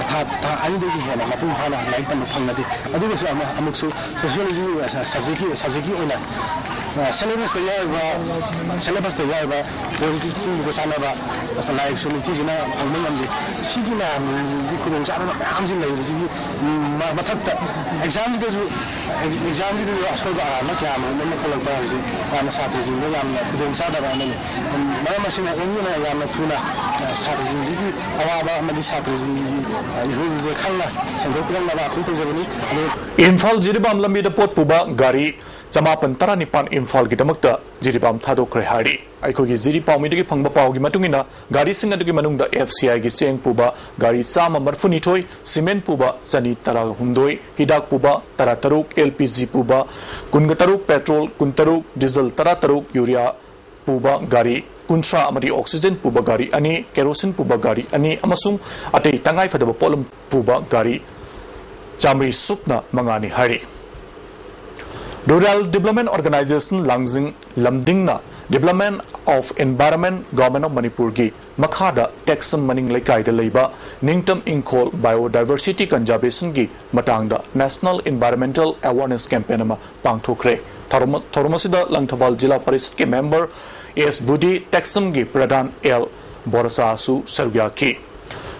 ꯊꯥ ꯊꯥ ꯑꯅꯤꯗꯒꯤ ꯍꯦꯟꯅ ꯃꯄꯨꯡ ꯐꯥꯅ ꯂꯥꯏꯔꯤꯛ ꯇꯝꯕ ꯐꯪꯅꯗꯦ꯫ ꯑꯗꯨꯒꯁꯨ ꯑꯃ ꯑꯃꯨꯛꯁꯨ ꯁꯣꯁꯤꯌꯣꯂꯣꯖꯤ ꯁꯕꯖꯦꯛꯀꯤ ꯁꯕꯖꯦꯛꯀꯤ ꯑꯣꯏꯅ ꯁꯦꯂꯦꯕꯁꯇ ꯌꯥꯎꯔꯤꯕ ꯁꯦꯂꯦꯕꯁꯇ ꯌꯥꯎꯔꯤꯕ ꯄꯣꯂꯤꯇꯤꯛꯁꯁꯤꯡꯗꯨꯒ ꯆꯥꯟꯅꯕ ꯂꯥꯏꯔꯤꯛꯁꯨ ꯅꯤꯡꯊꯤꯖꯅ ꯐꯪꯕ ꯉꯝꯗꯦ꯫ ꯁꯤꯒꯤ ꯃꯌꯥꯝꯁꯤꯡꯁꯤꯒꯤ ꯈꯨꯗꯣꯡꯆꯥꯗꯕ ꯃꯌꯥꯝꯁꯤ ꯂꯩꯕꯁꯤꯒꯤ ꯃꯊꯛꯇ ꯑꯦꯛꯖꯥꯝꯁꯤꯗꯁꯨ ꯑꯦꯛꯖꯥꯝꯁꯤꯗꯁꯨ ꯑꯁꯣꯏꯕ ꯑꯔꯥꯟꯕ ꯀꯌꯥ ꯃꯔꯨꯝ ꯑꯃ ꯊꯣꯛꯂꯛꯄ ꯍꯥꯏꯕꯁꯤ ꯌꯥꯝꯅ ꯁꯥꯇ꯭ꯔꯁꯤꯡꯗ ꯌꯥꯝꯅ ꯈꯨꯗꯣꯡꯆꯥꯗꯕ ꯑꯃꯅꯤ꯫ ꯃꯔꯝ ꯑꯁꯤꯅ ꯑꯦꯝ ꯌꯨꯅ ꯌꯥꯝꯅ ꯊꯨꯅ ꯁꯥꯇ꯭ꯔꯁꯤꯡꯁꯤꯒꯤ ꯑꯋꯥꯕ ꯑꯃꯗꯤ ꯁꯥꯇ꯭ꯔꯁꯤꯡꯒꯤ ꯏꯍꯨꯜꯁꯦ ꯈꯪꯅ ꯁꯦꯡꯗꯣꯛꯄꯤꯔꯝꯅꯕ ꯑꯄꯤꯜ ꯇꯧꯖꯕꯅꯤ꯫ ꯑꯗꯨ ꯏꯝꯐꯥꯜ ꯖꯤꯔꯤꯕꯥꯝ ꯂꯝꯕꯤꯗ ꯄꯣꯠ ꯄꯨꯕ ꯒꯥꯔꯤ ꯆꯃꯥꯄꯟ ꯇꯔꯥꯅꯤꯄꯥꯟ ꯏꯝꯐꯥꯜꯒꯤꯗꯃꯛꯇ ꯖꯤꯔꯤꯕꯥꯝ ꯊꯥꯗꯣꯛꯈ꯭ꯔꯦ ꯍꯥꯏꯔꯤ꯫ ꯑꯩꯈꯣꯏꯒꯤ ꯖꯤꯔꯤ ꯄꯥꯎꯃꯤꯗꯒꯤ ꯐꯪꯕ ꯄꯥꯎꯒꯤ ꯃꯇꯨꯡ ꯏꯟꯅ, ꯒꯥꯔꯤꯁꯤꯡ ꯑꯗꯨꯒꯤ ꯃꯅꯨꯡꯗ ꯑꯦꯐ ꯁꯤ ꯑꯥꯏꯒꯤ ꯆꯦꯡ ꯄꯨꯕ ꯒꯥꯔꯤ ꯆꯥꯝꯃ ꯃꯔꯤꯐꯨꯅꯤꯊꯣꯏ, ꯁꯤꯃꯦꯟ ꯄꯨꯕ ꯆꯅꯤ ꯇꯔꯥꯍꯨꯝꯗꯣꯏ, ꯍꯤꯗꯥꯛ ꯄꯨꯕ ꯇꯔꯥꯇꯔꯨꯛ, ꯑꯦꯜ ꯄꯤ ꯖꯤ ꯄꯨꯕ ꯀꯨꯟꯒ ꯇꯔꯨꯛ, ꯄꯦꯇ꯭ꯔꯣꯜ ꯀꯨꯟꯇꯔꯨꯛ, ꯗꯤꯖꯜ ꯇꯔꯥꯇꯔꯨꯛ, ꯌꯨꯔꯤꯌꯥ ꯄꯨꯕ ꯒꯥꯔꯤ ꯀꯨꯟꯊ꯭ꯔꯥ ꯑꯃꯗꯤ ꯑꯣꯛꯁꯤꯖꯦꯟ ꯄꯨꯕ ꯒꯥꯔꯤ ꯑꯅꯤ, ꯀꯦꯔꯣꯁꯤꯟ ꯄꯨꯕ ꯒꯥꯔꯤ ꯑꯅꯤ ꯑꯃꯁꯨꯡ ꯑꯇꯩ ꯇꯉꯥꯏꯐꯗꯕ ꯄꯣꯠꯂꯝ ꯄꯨꯕ ꯒꯥꯔꯤ ꯆꯥꯃꯔꯤ ꯁꯨꯞꯅ ꯃꯉꯥꯅꯤ ꯍꯥꯏꯔꯤ꯫ Rural Development Organization ꯂꯥꯡꯖꯤꯡ ꯂꯝꯗꯤꯡꯅ Development of Environment Government of ꯃꯅꯤꯄꯨꯔꯒꯤ ꯃꯈꯥꯗ ꯇꯦꯛꯁꯝ ꯃꯅꯤꯡ ꯂꯩꯀꯥꯏꯗ ꯂꯩꯕ ꯅꯤꯡꯇꯝ ꯏꯪꯈꯣꯜ Biodiversity Conservationꯒꯤ ꯃꯇꯥꯡꯗ National Environmental Awareness Campaign ꯑꯃ ꯄꯥꯡꯊꯣꯛꯈ꯭ꯔꯦ꯫ ꯊꯧꯔꯝ ꯊꯧꯔꯝ ꯑꯁꯤꯗ ꯂꯪꯊꯕꯥꯜ ꯖꯤꯂꯥ ꯄꯔꯤꯁꯠꯀꯤ ꯃꯦꯝꯕꯔ ꯑꯦꯁ ꯕꯨꯙꯤ, ꯇꯦꯛꯁꯝꯒꯤ ꯄ꯭ꯔꯙꯥꯟ ꯑꯦꯜ ꯕꯣꯔꯆꯥꯁꯨ ꯁꯔꯨꯛ ꯌꯥꯈꯤ꯫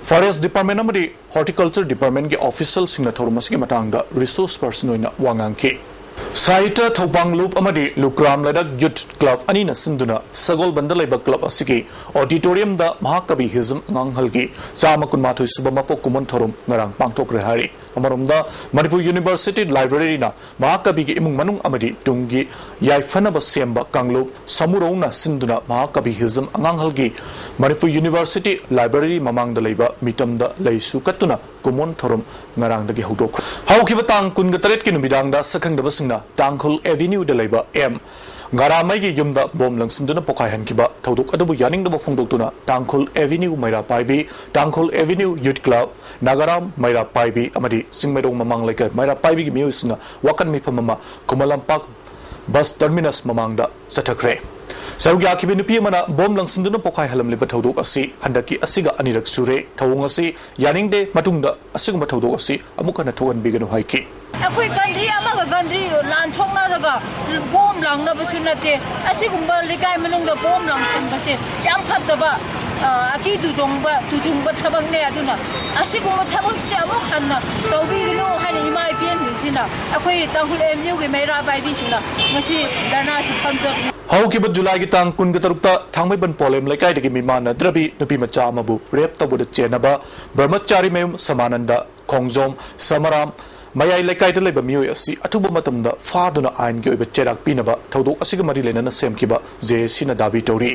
Forest Department ꯑꯃꯗꯤ Horticulture Departmentꯀꯤ officialꯁꯤꯡꯅ ꯊꯧꯔꯝ ꯑꯁꯤꯒꯤ ꯃꯇꯥꯡꯗ resource person ꯑꯣꯏꯅ ꯋꯥ ꯉꯥꯡꯈꯤ꯫ ꯁꯥꯍꯤꯇ꯭ꯌ ꯊꯧꯕꯥꯡ ꯂꯨꯞ ꯑꯃꯗꯤ ꯂꯨꯀ꯭ꯔꯥꯝ ꯂꯩꯔꯛ Youth Club ꯑꯅꯤꯅ ꯁꯤꯟꯗꯨꯅ ꯁꯒꯣꯜꯕꯟꯗ ꯂꯩꯕ club ꯑꯁꯤꯒꯤ auditoriumꯗ ꯃꯍꯥꯀꯕꯤ ꯍꯤꯖꯝ ꯑꯉꯥꯡꯍꯜꯒꯤ ꯆꯥꯝꯃ ꯀꯨꯟꯃꯥꯊꯣꯏ ꯁꯨꯕ ꯃꯄꯣꯛ ꯀꯨꯝꯑꯣꯟ ꯊꯧꯔꯝ ꯉꯔꯥꯡ ꯄꯥꯡꯊꯣꯛꯈ꯭ꯔꯦ ꯍꯥꯏꯔꯤ꯫ ꯑꯃꯔꯣꯝꯗ, ꯃꯅꯤꯄꯨꯔ University Libraryꯅ ꯃꯍꯥꯀꯕꯤꯒꯤ ꯏꯃꯨꯡ ꯃꯅꯨꯡ ꯑꯃꯗꯤ ꯇꯨꯡꯒꯤ ꯌꯥꯏꯐꯅꯕ ꯁꯦꯝꯕ ꯀꯥꯡꯂꯨꯞ ꯁꯃꯨꯔꯧꯅ ꯁꯤꯟꯗꯨꯅ ꯃꯍꯥꯀꯕꯤ ꯍꯤꯖꯝ ꯑꯉꯥꯡꯍꯜꯒꯤ ꯃꯅꯤꯄꯨꯔ University Library ꯃꯃꯥꯡꯗ ꯂꯩꯕ ꯃꯤꯇꯝꯗ ꯂꯩꯁꯨ ꯀꯠꯇꯨꯅ ꯀꯨꯝꯑꯣꯟ ꯊꯧꯔꯝ ꯉꯔꯥꯡꯗꯒꯤ ꯍꯧꯗꯣꯛꯈ꯭ꯔꯦ꯫ ꯍꯧꯈꯤꯕ ꯇꯥꯡ ꯀꯨꯟꯒ ꯇꯔꯦꯠꯀꯤ ꯅꯨꯃꯤꯗꯥꯡꯗ ꯁꯛꯈꯪꯗꯕꯁꯤꯡꯅ ꯇꯥꯡꯈꯨꯜ Avenueꯗ ꯂꯩꯕ ꯑꯦꯝ ꯉꯥꯔꯥꯃꯩꯒꯤ ꯌꯨꯝꯗ bomb ꯂꯪꯁꯤꯟꯗꯨꯅ ꯄꯣꯈꯥꯏꯍꯟꯈꯤꯕ ꯊꯧꯗꯣꯛ ꯑꯗꯨꯕꯨ ꯌꯥꯅꯤꯡꯗꯕ ꯐꯣꯡꯗꯣꯛꯇꯨꯅ ꯇꯥꯡꯈꯨꯜ Avenue ꯃꯩꯔꯥ ꯄꯥꯏꯕꯤ, ꯇꯥꯡꯈꯨꯜ Avenue Youth Club, ꯅꯥꯒꯥꯔꯥꯝ ꯃꯩꯔꯥ ꯄꯥꯏꯕꯤ ꯑꯃꯗꯤ ꯆꯤꯡꯃꯩꯔꯣꯡ ꯃꯃꯥꯡ ꯂꯩꯀꯥꯏ ꯃꯩꯔꯥ ꯄꯥꯏꯕꯤꯒꯤ ꯃꯤꯑꯣꯏꯁꯤꯡꯅ ꯋꯥꯀꯠ ꯃꯤꯐꯝ ꯑꯃ ꯈꯨꯃꯟ ꯂꯝꯄꯥꯛ ꯕꯁ ꯇꯔꯃꯤꯅꯁ ꯃꯃꯥꯡꯗ ꯆꯠꯊꯈ꯭ꯔꯦ꯫ ꯁꯔꯨꯛ ꯌꯥꯈꯤꯕ ꯅꯨꯄꯤ ꯑꯃꯅ ꯕꯣꯝ ꯂꯪꯁꯤꯟꯗꯨꯅ ꯄꯣꯈꯥꯏꯍꯜꯂꯝꯂꯤꯕ ꯊꯧꯗꯣꯛ ꯑꯁꯤ ꯍꯟꯗꯛꯀꯤ ꯑꯁꯤꯒ ꯑꯅꯤꯔꯛ ꯁꯨꯔꯦ꯫ ꯊꯧꯑꯣꯡ ꯑꯁꯤ ꯌꯥꯅꯤꯡꯗꯦ, ꯃꯇꯨꯡꯗ ꯑꯁꯤꯒꯨꯝꯕ ꯊꯧꯗꯣꯛ ꯑꯁꯤ ꯑꯃꯨꯛ ꯍꯟꯅ ꯊꯣꯛꯍꯟꯕꯤꯒꯅꯨ ꯍꯥꯏꯈꯤ꯫ ꯑꯩꯈꯣꯏ ꯀꯟꯇ꯭ꯔꯤ ꯑꯃꯒ ꯀꯟꯇ꯭ꯔꯤ ꯂꯥꯟ ꯁꯣꯛꯅꯔꯒ ꯕꯣꯝ ꯂꯥꯡꯅꯕꯁꯨ ꯅꯠꯇꯦ꯫ ꯑꯁꯤꯒꯨꯝꯕ ꯂꯩꯀꯥꯏ ꯃꯅꯨꯡꯗ ꯕꯣꯝ ꯂꯥꯡꯁꯟꯕꯁꯦ ꯌꯥꯝ ꯐꯠꯇꯕ, ꯑ, ꯑꯀꯤ ꯇꯨꯖꯣꯡꯕ, ꯇꯨꯖꯨꯡꯕ ꯊꯕꯛꯅꯦ꯫ ꯑꯗꯨꯅ ꯑꯁꯤꯒꯨꯝꯕ ꯊꯕꯛꯁꯦ ꯑꯃꯨꯛ ꯍꯟꯅ ꯇꯧꯕꯤꯒꯅꯨ ꯍꯥꯏꯅ ꯏꯃꯥ ꯏꯕꯦꯟꯁꯤꯡꯁꯤꯅ, ꯑꯩꯈꯣꯏ ꯇꯥꯡꯈꯨꯜ ꯑꯦꯝ ꯌꯨꯒꯤ ꯃꯩꯔꯥ ꯄꯥꯏꯕꯤꯁꯤꯡꯅ ꯉꯁꯤ ꯙꯔꯅꯥꯁꯤ ꯐꯝꯖꯕꯅꯤ꯫ ꯍꯧꯈꯤꯕ ꯖꯨꯂꯥꯏꯒꯤ ꯇꯥꯡ ꯀꯨꯟꯒ ꯇꯔꯨꯛꯇ ꯊꯥꯡꯃꯩꯕꯟ ꯄꯣꯂꯦꯝ ꯂꯩꯀꯥꯏꯗꯒꯤ ꯃꯤꯃꯥꯟꯅꯗ꯭ꯔꯕꯤ ꯅꯨꯄꯤ ꯃꯆꯥ ꯑꯃꯕꯨ ꯔꯦꯞ ꯇꯧꯕꯗ ꯆꯦꯟꯅꯕ ꯕ꯭ꯔꯍꯃꯆꯥꯔꯤ ꯃꯌꯨꯝ ꯁꯃꯥꯅꯟꯗ ꯈꯣꯡꯖꯣꯝ, ꯁꯃꯔꯥꯝ, ꯃꯌꯥꯏ ꯂꯩꯀꯥꯏꯗ ꯂꯩꯕ ꯃꯤꯑꯣꯏ ꯑꯁꯤ ꯑꯊꯨꯕ ꯃꯇꯝꯗ ꯐꯥꯗꯨꯅ ꯑꯥꯏꯟꯒꯤ ꯑꯣꯏꯕ ꯆꯩꯔꯥꯛ ꯄꯤꯅꯕ ꯊꯧꯗꯣꯛ ꯑꯁꯤꯒ ꯃꯔꯤ ꯂꯩꯅꯅ ꯁꯦꯝꯈꯤꯕ ꯖꯦ ꯑꯦ ꯁꯤꯅ ꯗꯥꯕꯤ ꯇꯧꯔꯤ꯫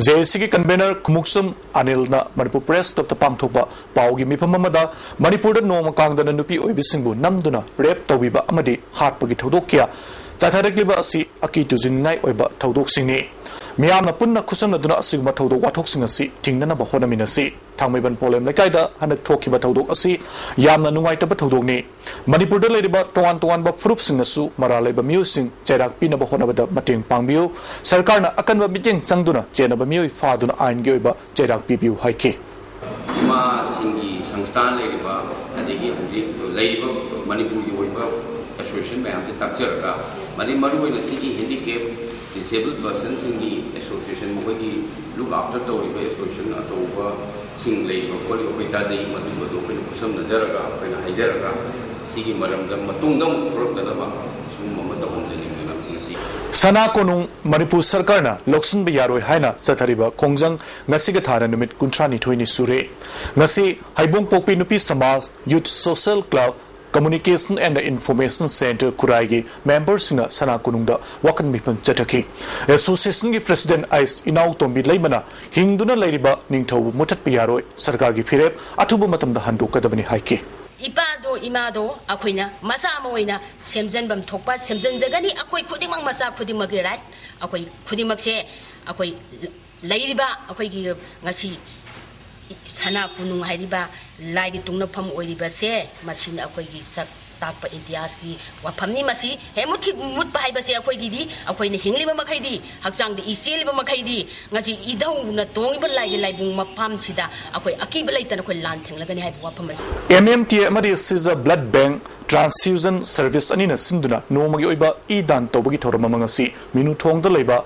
ꯖꯦ ꯑꯦ ꯁꯤꯒꯤ ꯀꯟꯚꯦꯅꯔ ꯈꯨꯃꯨꯛꯁꯝ ꯑꯅꯤꯜꯅ ꯃꯅꯤꯄꯨꯔ ꯄ꯭ꯔꯦꯁ ꯀ꯭ꯂꯕꯇ ꯄꯥꯡꯊꯣꯛꯄ ꯄꯥꯎꯒꯤ ꯃꯤꯐꯝ ꯑꯃꯗ ꯃꯅꯤꯄꯨꯔꯗ ꯅꯣꯡꯃ ꯀꯥꯡꯗꯅ ꯅꯨꯄꯤ ꯑꯣꯏꯕꯤꯁꯤꯡꯕꯨ ꯅꯝꯗꯨꯅ ꯔꯦꯞ ꯇꯧꯕꯤꯕ ꯑꯃꯗꯤ ꯍꯥꯠꯄꯒꯤ ꯊꯧꯗꯣꯛ ꯀꯌꯥ ꯆꯠꯊꯔꯛꯂꯤꯕ ꯑꯁꯤ ꯑꯀꯤ ꯇꯨꯖꯤꯟꯅꯤꯡꯉꯥꯏ ꯑꯣꯏꯕ ꯊꯧꯗꯣꯛꯁꯤꯡꯅꯤ꯫ ꯃꯤꯌꯥꯝꯅ ꯄꯨꯟꯅ ꯈꯨꯠꯁꯝꯅꯗꯨꯅ ꯑꯁꯤꯒꯨꯝꯕ ꯊꯧꯗꯣꯛ ꯋꯥꯊꯣꯛꯁꯤꯡ ꯑꯁꯤ ꯊꯤꯡꯅꯅꯕ ꯍꯣꯠꯅꯃꯤꯟꯅꯁꯤ꯫ ꯊꯥꯡꯃꯩꯕꯟ ꯄꯣꯂꯦꯝ ꯂꯩꯀꯥꯏꯗ ꯍꯟꯗꯛ ꯊꯣꯛꯈꯤꯕ ꯊꯧꯗꯣꯛ ꯑꯁꯤ ꯌꯥꯝꯅ ꯅꯨꯡꯉꯥꯏꯇꯕ ꯊꯧꯗꯣꯛꯅꯤ꯫ ꯃꯅꯤꯄꯨꯔꯗ ꯂꯩꯔꯤꯕ ꯇꯣꯉꯥꯟ ꯇꯣꯉꯥꯟꯕ ꯐꯨꯔꯨꯞꯁꯤꯡꯅꯁꯨ ꯃꯔꯥꯜ ꯂꯩꯕ ꯃꯤꯑꯣꯏꯁꯤꯡ ꯆꯩꯔꯥꯛ ꯄꯤꯅꯕ ꯍꯣꯠꯅꯕꯗ ꯃꯇꯦꯡ ꯄꯥꯡꯕꯤꯌꯨ꯫ ꯁꯔꯀꯥꯔꯅ ꯑꯀꯟꯕ ꯃꯤꯠꯌꯦꯡ ꯆꯪꯗꯨꯅ ꯆꯦꯟꯅꯕ ꯃꯤꯑꯣꯏ ꯐꯥꯗꯨꯅ ꯑꯥꯏꯟꯒꯤ ꯑꯣꯏꯕ ꯆꯩꯔꯥꯛ ꯄꯤꯕꯤꯌꯨ ꯍꯥꯏꯈꯤ꯫ ꯏꯃꯥꯁꯤꯡꯒꯤ ꯁꯪꯁꯊꯥꯟ ꯂꯩꯔꯤꯕ, ꯑꯗꯒꯤ ꯍꯧꯖꯤꯛ ꯂꯩꯔꯤꯕ ꯃꯅꯤꯄꯨꯔꯒꯤ ꯑꯣꯏꯕ ꯑꯦꯁꯣꯁꯤꯌꯦꯁꯟ ꯃꯌꯥꯝꯁꯦ ꯇꯥꯛꯆꯔꯒ, ꯃꯗꯩ ꯃꯔꯨꯑꯣꯏꯅ ꯁꯤꯒꯤ ꯍꯦꯟꯗꯤꯀꯦꯞ, ꯗꯤꯁꯦꯕꯜ ꯄꯔꯁꯟꯁꯤꯡꯒꯤ ꯑꯦꯁꯣꯁꯤꯌꯦꯁꯟ, ꯃꯈꯣꯏꯒꯤ ꯂꯨꯛ ꯑꯥꯐꯇꯔ ꯇꯧꯔꯤꯕ ꯑꯦꯁꯣꯁꯤꯌꯦꯁꯟ ꯑꯆꯧꯕꯁꯤꯡ ꯂꯩꯔꯤꯕ ꯈꯣꯠꯂꯤꯕ ꯑꯩꯈꯣꯏ ꯇꯥꯖꯩ꯫ ꯃꯗꯨꯒꯗꯣ ꯑꯩꯈꯣꯏꯅ ꯈꯨꯠꯁꯝꯅꯖꯔꯒ, ꯑꯩꯈꯣꯏꯅ ꯍꯥꯏꯖꯔꯒ, ꯁꯤꯒꯤ ꯃꯔꯝꯗ ꯃꯇꯨꯡꯗ ꯑꯃꯨꯛ ꯊꯣꯛꯂꯛꯇꯅꯕ ꯁꯤꯒꯨꯝꯕ ꯑꯃ ꯇꯧꯍꯟꯖꯅꯤꯡꯗꯅ ꯉꯁꯤ꯫ ꯁꯅꯥ ꯀꯣꯅꯨꯡ ꯃꯅꯤꯄꯨꯔ ꯁꯔꯀꯥꯔꯅ ꯂꯧꯁꯤꯟꯕ ꯌꯥꯔꯣꯏ ꯍꯥꯏꯅ ꯆꯠꯊꯔꯤꯕ ꯈꯣꯡꯖꯪ ꯉꯁꯤꯒ ꯊꯥꯅ ꯅꯨꯃꯤꯠ ꯀꯨꯟꯊ꯭ꯔꯥꯅꯤꯊꯣꯏꯅꯤ ꯁꯨꯔꯦ꯫ ꯉꯁꯤ ꯍꯩꯕꯣꯡꯄꯣꯛꯄꯤ ꯅꯨꯄꯤ ꯁꯃꯥꯖ, youth social club, communication and information centre ꯈꯨꯔꯥꯏꯒꯤ ꯃꯦꯝꯕꯔꯁꯤꯡꯅ ꯁꯅꯥ ꯀꯣꯅꯨꯡꯗ ꯋꯥꯀꯠ ꯃꯤꯐꯝ ꯆꯠꯊꯈꯤ꯫ ꯑꯦꯁꯣꯁꯤꯌꯦꯁꯟꯒꯤ ꯄ꯭ꯔꯦꯁꯤꯗꯦꯟꯠ ꯑꯥꯏꯁ ꯏꯅꯥꯎꯇꯣꯝꯕꯤ ꯂꯩꯃꯅ ꯍꯤꯡꯗꯨꯅ ꯂꯩꯔꯤꯕ ꯅꯤꯡꯊꯧꯕꯨ ꯃꯨꯊꯠꯄ ꯌꯥꯔꯣꯏ, ꯁꯔꯀꯥꯔꯒꯤ ꯐꯤꯔꯦꯞ ꯑꯊꯨꯕ ꯃꯇꯝꯗ ꯍꯟꯗꯣꯛꯀꯗꯕꯅꯤ ꯍꯥꯏꯈꯤ꯫ ꯏꯄꯥꯗꯣ, ꯏꯃꯥꯗꯣ ꯑꯩꯈꯣꯏꯅ ꯃꯆꯥ ꯑꯃ ꯑꯣꯏꯅ ꯁꯦꯝꯖꯟꯐꯝ ꯊꯣꯛꯄ ꯁꯦꯝꯖꯟꯖꯒꯅꯤ꯫ ꯑꯩꯈꯣꯏ ꯈꯨꯗꯤꯡꯃꯛ, ꯃꯆꯥ ꯈꯨꯗꯤꯡꯃꯛꯀꯤ ꯔꯥꯏꯠ, ꯑꯩꯈꯣꯏ ꯈꯨꯗꯤꯡꯃꯛꯁꯦ, ꯑꯩꯈꯣꯏ ꯂꯩꯔꯤꯕ ꯑꯩꯈꯣꯏꯒꯤ ꯉꯁꯤ ꯁꯅꯥ ꯀꯣꯅꯨꯡ ꯍꯥꯏꯔꯤꯕ ꯂꯥꯏꯒꯤ ꯇꯨꯡꯅꯐꯝ ꯑꯣꯏꯔꯤꯕꯁꯦ, ꯃꯁꯤꯅ ꯑꯩꯈꯣꯏꯒꯤ ꯁꯛ ꯇꯥꯛꯄ ꯏꯇꯤꯍꯥꯁꯀꯤ ꯋꯥꯐꯝꯅꯤ꯫ ꯃꯁꯤ ꯍꯦꯛ ꯃꯨꯠꯈꯤ ꯃꯨꯠꯄ ꯍꯥꯏꯕꯁꯦ ꯑꯩꯈꯣꯏꯒꯤꯗꯤ, ꯑꯩꯈꯣꯏꯅ ꯍꯤꯡꯂꯤꯕ ꯃꯈꯩꯗꯤ, ꯍꯛꯆꯥꯡꯗ ꯏ ꯆꯦꯜꯂꯤꯕ ꯃꯈꯩꯗꯤ, ꯉꯁꯤ ꯏꯙꯧꯅ ꯇꯣꯡꯉꯤꯕ ꯂꯥꯏꯒꯤ ꯂꯥꯏꯕꯨꯡ ꯃꯄꯥꯝꯁꯤꯗ ꯑꯩꯈꯣꯏ ꯑꯀꯤꯕ ꯂꯩꯇꯅ ꯑꯩꯈꯣꯏ ꯂꯥꯟ ꯊꯦꯡꯂꯒꯅꯤ ꯍꯥꯏꯕ ꯋꯥꯐꯝ ꯑꯁꯤ꯫ M M T A ꯑꯃꯗꯤ Seize Blood Bank Transfusion Service ꯑꯅꯤꯅ ꯁꯤꯟꯗꯨꯅ ꯅꯣꯡꯃꯒꯤ ꯑꯣꯏꯕ ꯏ ꯗꯥꯟ ꯇꯧꯕꯒꯤ ꯊꯧꯔꯝ ꯑꯃ ꯉꯁꯤ ꯃꯤꯅꯨꯊꯣꯡꯗ ꯂꯩꯕ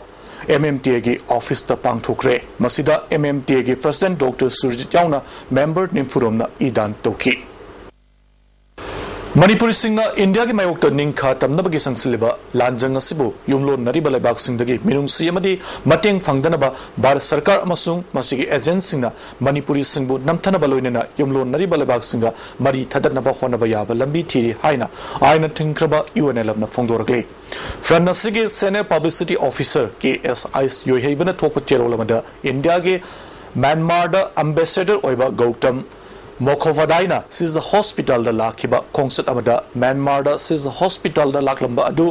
M M T Aꯒꯤ ꯑꯣꯐꯤꯁꯇ ꯄꯥꯡꯊꯣꯛꯈ꯭ꯔꯦ꯫ ꯃꯁꯤꯗ M M T Aꯒꯤ President Doctor Surjit ꯌꯥꯎꯅ member ꯅꯤꯐꯨꯔꯣꯝꯅ ꯏ ꯗꯥꯟ ꯇꯧꯈꯤ꯫ ꯃꯅꯤꯄꯨꯔꯤꯁꯤꯡꯅ ꯏꯟꯗꯤꯌꯥꯒꯤ ꯃꯥꯌꯣꯛꯇ ꯅꯤꯡꯈꯥ ꯇꯝꯅꯕꯒꯤ ꯆꯪꯁꯤꯜꯂꯤꯕ ꯂꯥꯟꯖꯪ ꯑꯁꯤꯕꯨ ꯌꯨꯝꯂꯣꯟꯅꯔꯤꯕ ꯂꯩꯕꯥꯛꯁꯤꯡꯗꯒꯤ ꯃꯤꯅꯨꯡꯁꯤ ꯑꯃꯗꯤ ꯃꯇꯦꯡ ꯐꯪꯗꯅꯕ ꯚꯥꯔꯠ ꯁꯔꯀꯥꯔ ꯑꯃꯁꯨꯡ ꯃꯁꯤꯒꯤ ꯑꯦꯖꯦꯟꯁꯤꯡꯅ ꯃꯅꯤꯄꯨꯔꯤꯁꯤꯡꯕꯨ ꯅꯝꯊꯅꯕ ꯂꯣꯏꯅꯅ ꯌꯨꯝꯂꯣꯟꯅꯔꯤꯕ ꯂꯩꯕꯥꯛꯁꯤꯡꯒ ꯃꯔꯤ ꯊꯗꯠꯅꯕ ꯍꯣꯠꯅꯕ ꯌꯥꯕ ꯂꯝꯕꯤ ꯊꯤꯔꯤ ꯍꯥꯏꯅ ꯑꯥꯏꯟꯅ ꯊꯤꯡꯈ꯭ꯔꯕ UNLFꯅ ꯐꯣꯡꯗꯣꯔꯛꯂꯤ꯫ Front ꯑꯁꯤꯒꯤ Senior Publicity Officer K S I ꯌꯣꯏꯍꯩꯕꯅ ꯊꯣꯛꯄ ꯆꯦꯔꯣꯜ ꯑꯃꯗ ꯏꯟꯗꯤꯌꯥꯒꯤ ꯃ꯭ꯌꯥꯟꯃꯥꯔꯗ Ambassador ꯑꯣꯏꯕ ꯒꯧꯇꯝ ꯃꯣꯈꯣꯄꯥꯙꯥꯏꯅ Seize Hospitalꯗ ꯂꯥꯛꯈꯤꯕ ꯈꯣꯡꯆꯠ ꯑꯃꯗ ꯃ꯭ꯌꯥꯟꯃꯥꯔꯗ Seize Hospitalꯗ ꯂꯥꯛꯂꯝꯕ ꯑꯗꯨ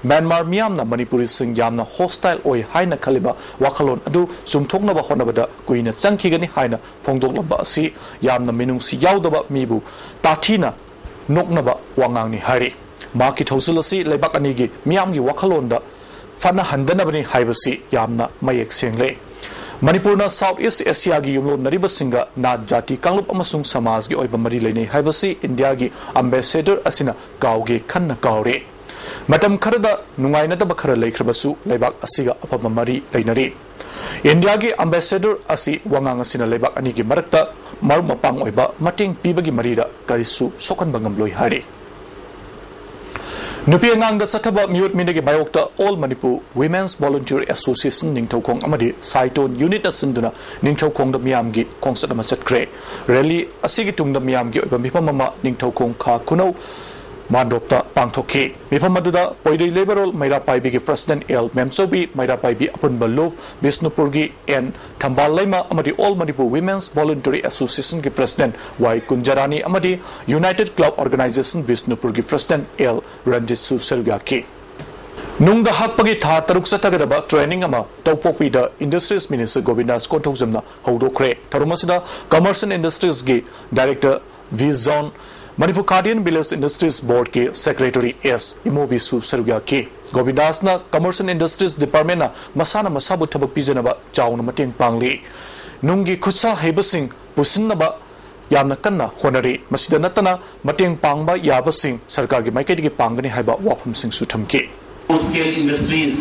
ꯃ꯭ꯌꯥꯟꯃꯥꯔ ꯃꯤꯌꯥꯝꯅ ꯃꯅꯤꯄꯨꯔꯤꯁꯤꯡ ꯌꯥꯝꯅ hostile ꯑꯣꯏ ꯍꯥꯏꯅ ꯈꯜꯂꯤꯕ ꯋꯥꯈꯜꯂꯣꯟ ꯑꯗꯨ ꯆꯨꯝꯊꯣꯛꯅꯕ ꯍꯣꯠꯅꯕꯗ ꯀꯨꯏꯅ ꯆꯪꯈꯤꯒꯅꯤ ꯍꯥꯏꯅ ꯐꯣꯡꯗꯣꯛꯂꯝꯕ ꯑꯁꯤ ꯌꯥꯝꯅ ꯃꯤꯅꯨꯡꯁꯤ ꯌꯥꯎꯗꯕ, ꯃꯤꯕꯨ ꯇꯥꯊꯤꯅ ꯅꯣꯛꯅꯕ ꯋꯥꯉꯥꯡꯅꯤ ꯍꯥꯏꯔꯤ꯫ ꯃꯍꯥꯛꯀꯤ ꯊꯧꯁꯤꯜ ꯑꯁꯤ ꯂꯩꯕꯥꯛ ꯑꯅꯤꯒꯤ ꯃꯤꯌꯥꯝꯒꯤ ꯋꯥꯈꯜꯂꯣꯟꯗ ꯐꯅ ꯍꯟꯗꯅꯕꯅꯤ ꯍꯥꯏꯕꯁꯤ ꯌꯥꯝꯅ ꯃꯌꯦꯛ ꯁꯦꯡꯂꯦ꯫ ꯃꯅꯤꯄꯨꯔꯅ South East Asiaꯒꯤ ꯌꯨꯝꯂꯣꯟꯅꯔꯤꯕꯁꯤꯡꯒ ꯅꯥꯠ, ꯖꯥꯇꯤ, ꯀꯥꯡꯂꯨꯞ ꯑꯃꯁꯨꯡ ꯁꯃꯥꯖꯒꯤ ꯑꯣꯏꯕ ꯃꯔꯤ ꯂꯩꯅꯩ ꯍꯥꯏꯕꯁꯤ ꯏꯟꯗꯤꯌꯥꯒꯤ Ambassador ꯑꯁꯤꯅ ꯀꯥꯎꯒꯦ ꯈꯟꯅ ꯀꯥꯎꯔꯦ꯫ ꯃꯇꯝ ꯈꯔꯗ ꯅꯨꯡꯉꯥꯏꯅꯗꯕ ꯈꯔ ꯂꯩꯈ꯭ꯔꯕꯁꯨ ꯂꯩꯕꯥꯛ ꯑꯁꯤꯒ ꯑꯐꯕ ꯃꯔꯤ ꯂꯩꯅꯔꯤ꯫ ꯏꯟꯗꯤꯌꯥꯒꯤ Ambassador ꯑꯁꯤ ꯋꯥꯉꯥꯡ ꯑꯁꯤꯅ ꯂꯩꯕꯥꯛ ꯑꯅꯤꯒꯤ ꯃꯔꯛꯇ ꯃꯔꯨꯞ ꯃꯄꯥꯡ ꯑꯣꯏꯕ ꯃꯇꯦꯡ ꯄꯤꯕꯒꯤ ꯃꯔꯤꯗ ꯀꯔꯤꯁꯨ ꯁꯣꯛꯍꯟꯕ ꯉꯝꯂꯣꯏ ꯍꯥꯏꯔꯤ꯫ ꯅꯨꯄꯤ ꯑꯉꯥꯡꯗ ꯆꯠꯊꯕ ꯃꯤꯑꯣꯠ ꯃꯤꯅꯩꯒꯤ ꯃꯥꯌꯣꯛꯇ All Manipur Women's Volunteer Association Ningthoukhong ꯑꯃꯗꯤ ꯁꯥꯏꯇꯣꯟ unitꯅ ꯁꯤꯟꯗꯨꯅ ꯅꯤꯡꯊꯧꯈꯣꯡꯗ ꯃꯤꯌꯥꯝꯒꯤ ꯈꯣꯡꯆꯠ ꯑꯃ ꯆꯠꯈ꯭ꯔꯦ꯫ Rally ꯑꯁꯤꯒꯤ ꯇꯨꯡꯗ ꯃꯤꯌꯥꯝꯒꯤ ꯑꯣꯏꯕ ꯃꯤꯐꯝ ꯑꯃ ꯅꯤꯡꯊꯧꯈꯣꯡ ꯈꯥ ꯈꯨꯅꯧ ꯃꯥꯟꯗꯣꯞꯇ ꯄꯥꯡꯊꯣꯛꯈꯤ꯫ ꯃꯤꯐꯝ ꯑꯗꯨꯗ ꯄꯣꯏꯔꯩ ꯂꯩꯃꯔꯣꯜ ꯃꯩꯔꯥ ꯄꯥꯏꯕꯤꯒꯤ President L ꯃꯦꯝꯆꯧꯕꯤ, ꯃꯩꯔꯥ ꯄꯥꯏꯕꯤ ꯑꯄꯨꯟꯕ ꯂꯨꯞ, ꯕꯤꯁꯅꯨꯄꯨꯔꯒꯤ N ꯊꯝꯕꯥꯜ ꯂꯩꯃ ꯑꯃꯗꯤ All Manipur Women's Voluntary Associationꯒꯤ President Y ꯀꯨꯟꯖꯔꯥꯅꯤ ꯑꯃꯗꯤ United Club Organization ꯕꯤꯁꯅꯨꯄꯨꯔꯒꯤ President L ꯔꯟꯖꯤꯠꯁꯨ ꯁꯔꯨꯛ ꯌꯥꯈꯤ꯫ ꯅꯨꯡꯗ ꯍꯛꯄꯒꯤ ꯊꯥ ꯇꯔꯨꯛ ꯆꯠꯊꯒꯗꯕ training ꯑꯃ ꯇꯧꯄꯣꯛꯄꯤꯗ Industries Minister ꯒꯣꯕꯤꯟꯗꯥꯁ ꯀꯣꯟꯊꯧꯖꯝꯅ ꯍꯧꯗꯣꯛꯈ꯭ꯔꯦ꯫ ꯊꯧꯔꯝ ꯑꯁꯤꯗ Commerce and Industriesꯒꯤ Director V John Manipur khadi and village industries ꯕꯣꯔꯗꯀꯤ ꯁꯦꯀ꯭ꯔꯦꯇꯔꯤ ꯑꯦꯁ ꯏꯃꯣꯕꯤꯁꯨ ꯁꯔꯨꯛ ꯌꯥꯈꯤ꯫ ꯒꯣꯕꯤꯟꯗꯥꯁꯅ ꯀꯃꯔꯁ ꯑꯦꯟ ꯏꯟꯗꯁꯇ꯭ꯔꯤꯁ ꯗꯤꯄꯥꯔꯠꯃꯦꯟꯅ ꯃꯁꯥꯅ ꯃꯁꯥꯕꯨ ꯊꯕꯛ ꯄꯤꯖꯅꯕ ꯆꯥꯎꯅ ꯃꯇꯦꯡ ꯄꯥꯡꯂꯤ꯫ ꯅꯨꯡꯒꯤ ꯈꯨꯠꯁꯥ ꯍꯩꯕꯁꯤꯡ ꯄꯨꯁꯤꯟꯅꯕ ꯌꯥꯝꯅ ꯀꯟꯅ ꯍꯣꯠꯅꯔꯤ꯫ ꯃꯁꯤꯗ ꯅꯠꯇꯅ ꯃꯇꯦꯡ ꯄꯥꯡꯕ ꯌꯥꯕꯁꯤꯡ ꯁꯔꯀꯥꯔꯒꯤ ꯃꯥꯏꯀꯩꯗꯒꯤ ꯄꯥꯡꯒꯅꯤ ꯍꯥꯏꯕ ꯋꯥꯐꯝꯁꯤꯡꯁꯨ ꯊꯝꯈꯤ꯫ Small scale industries,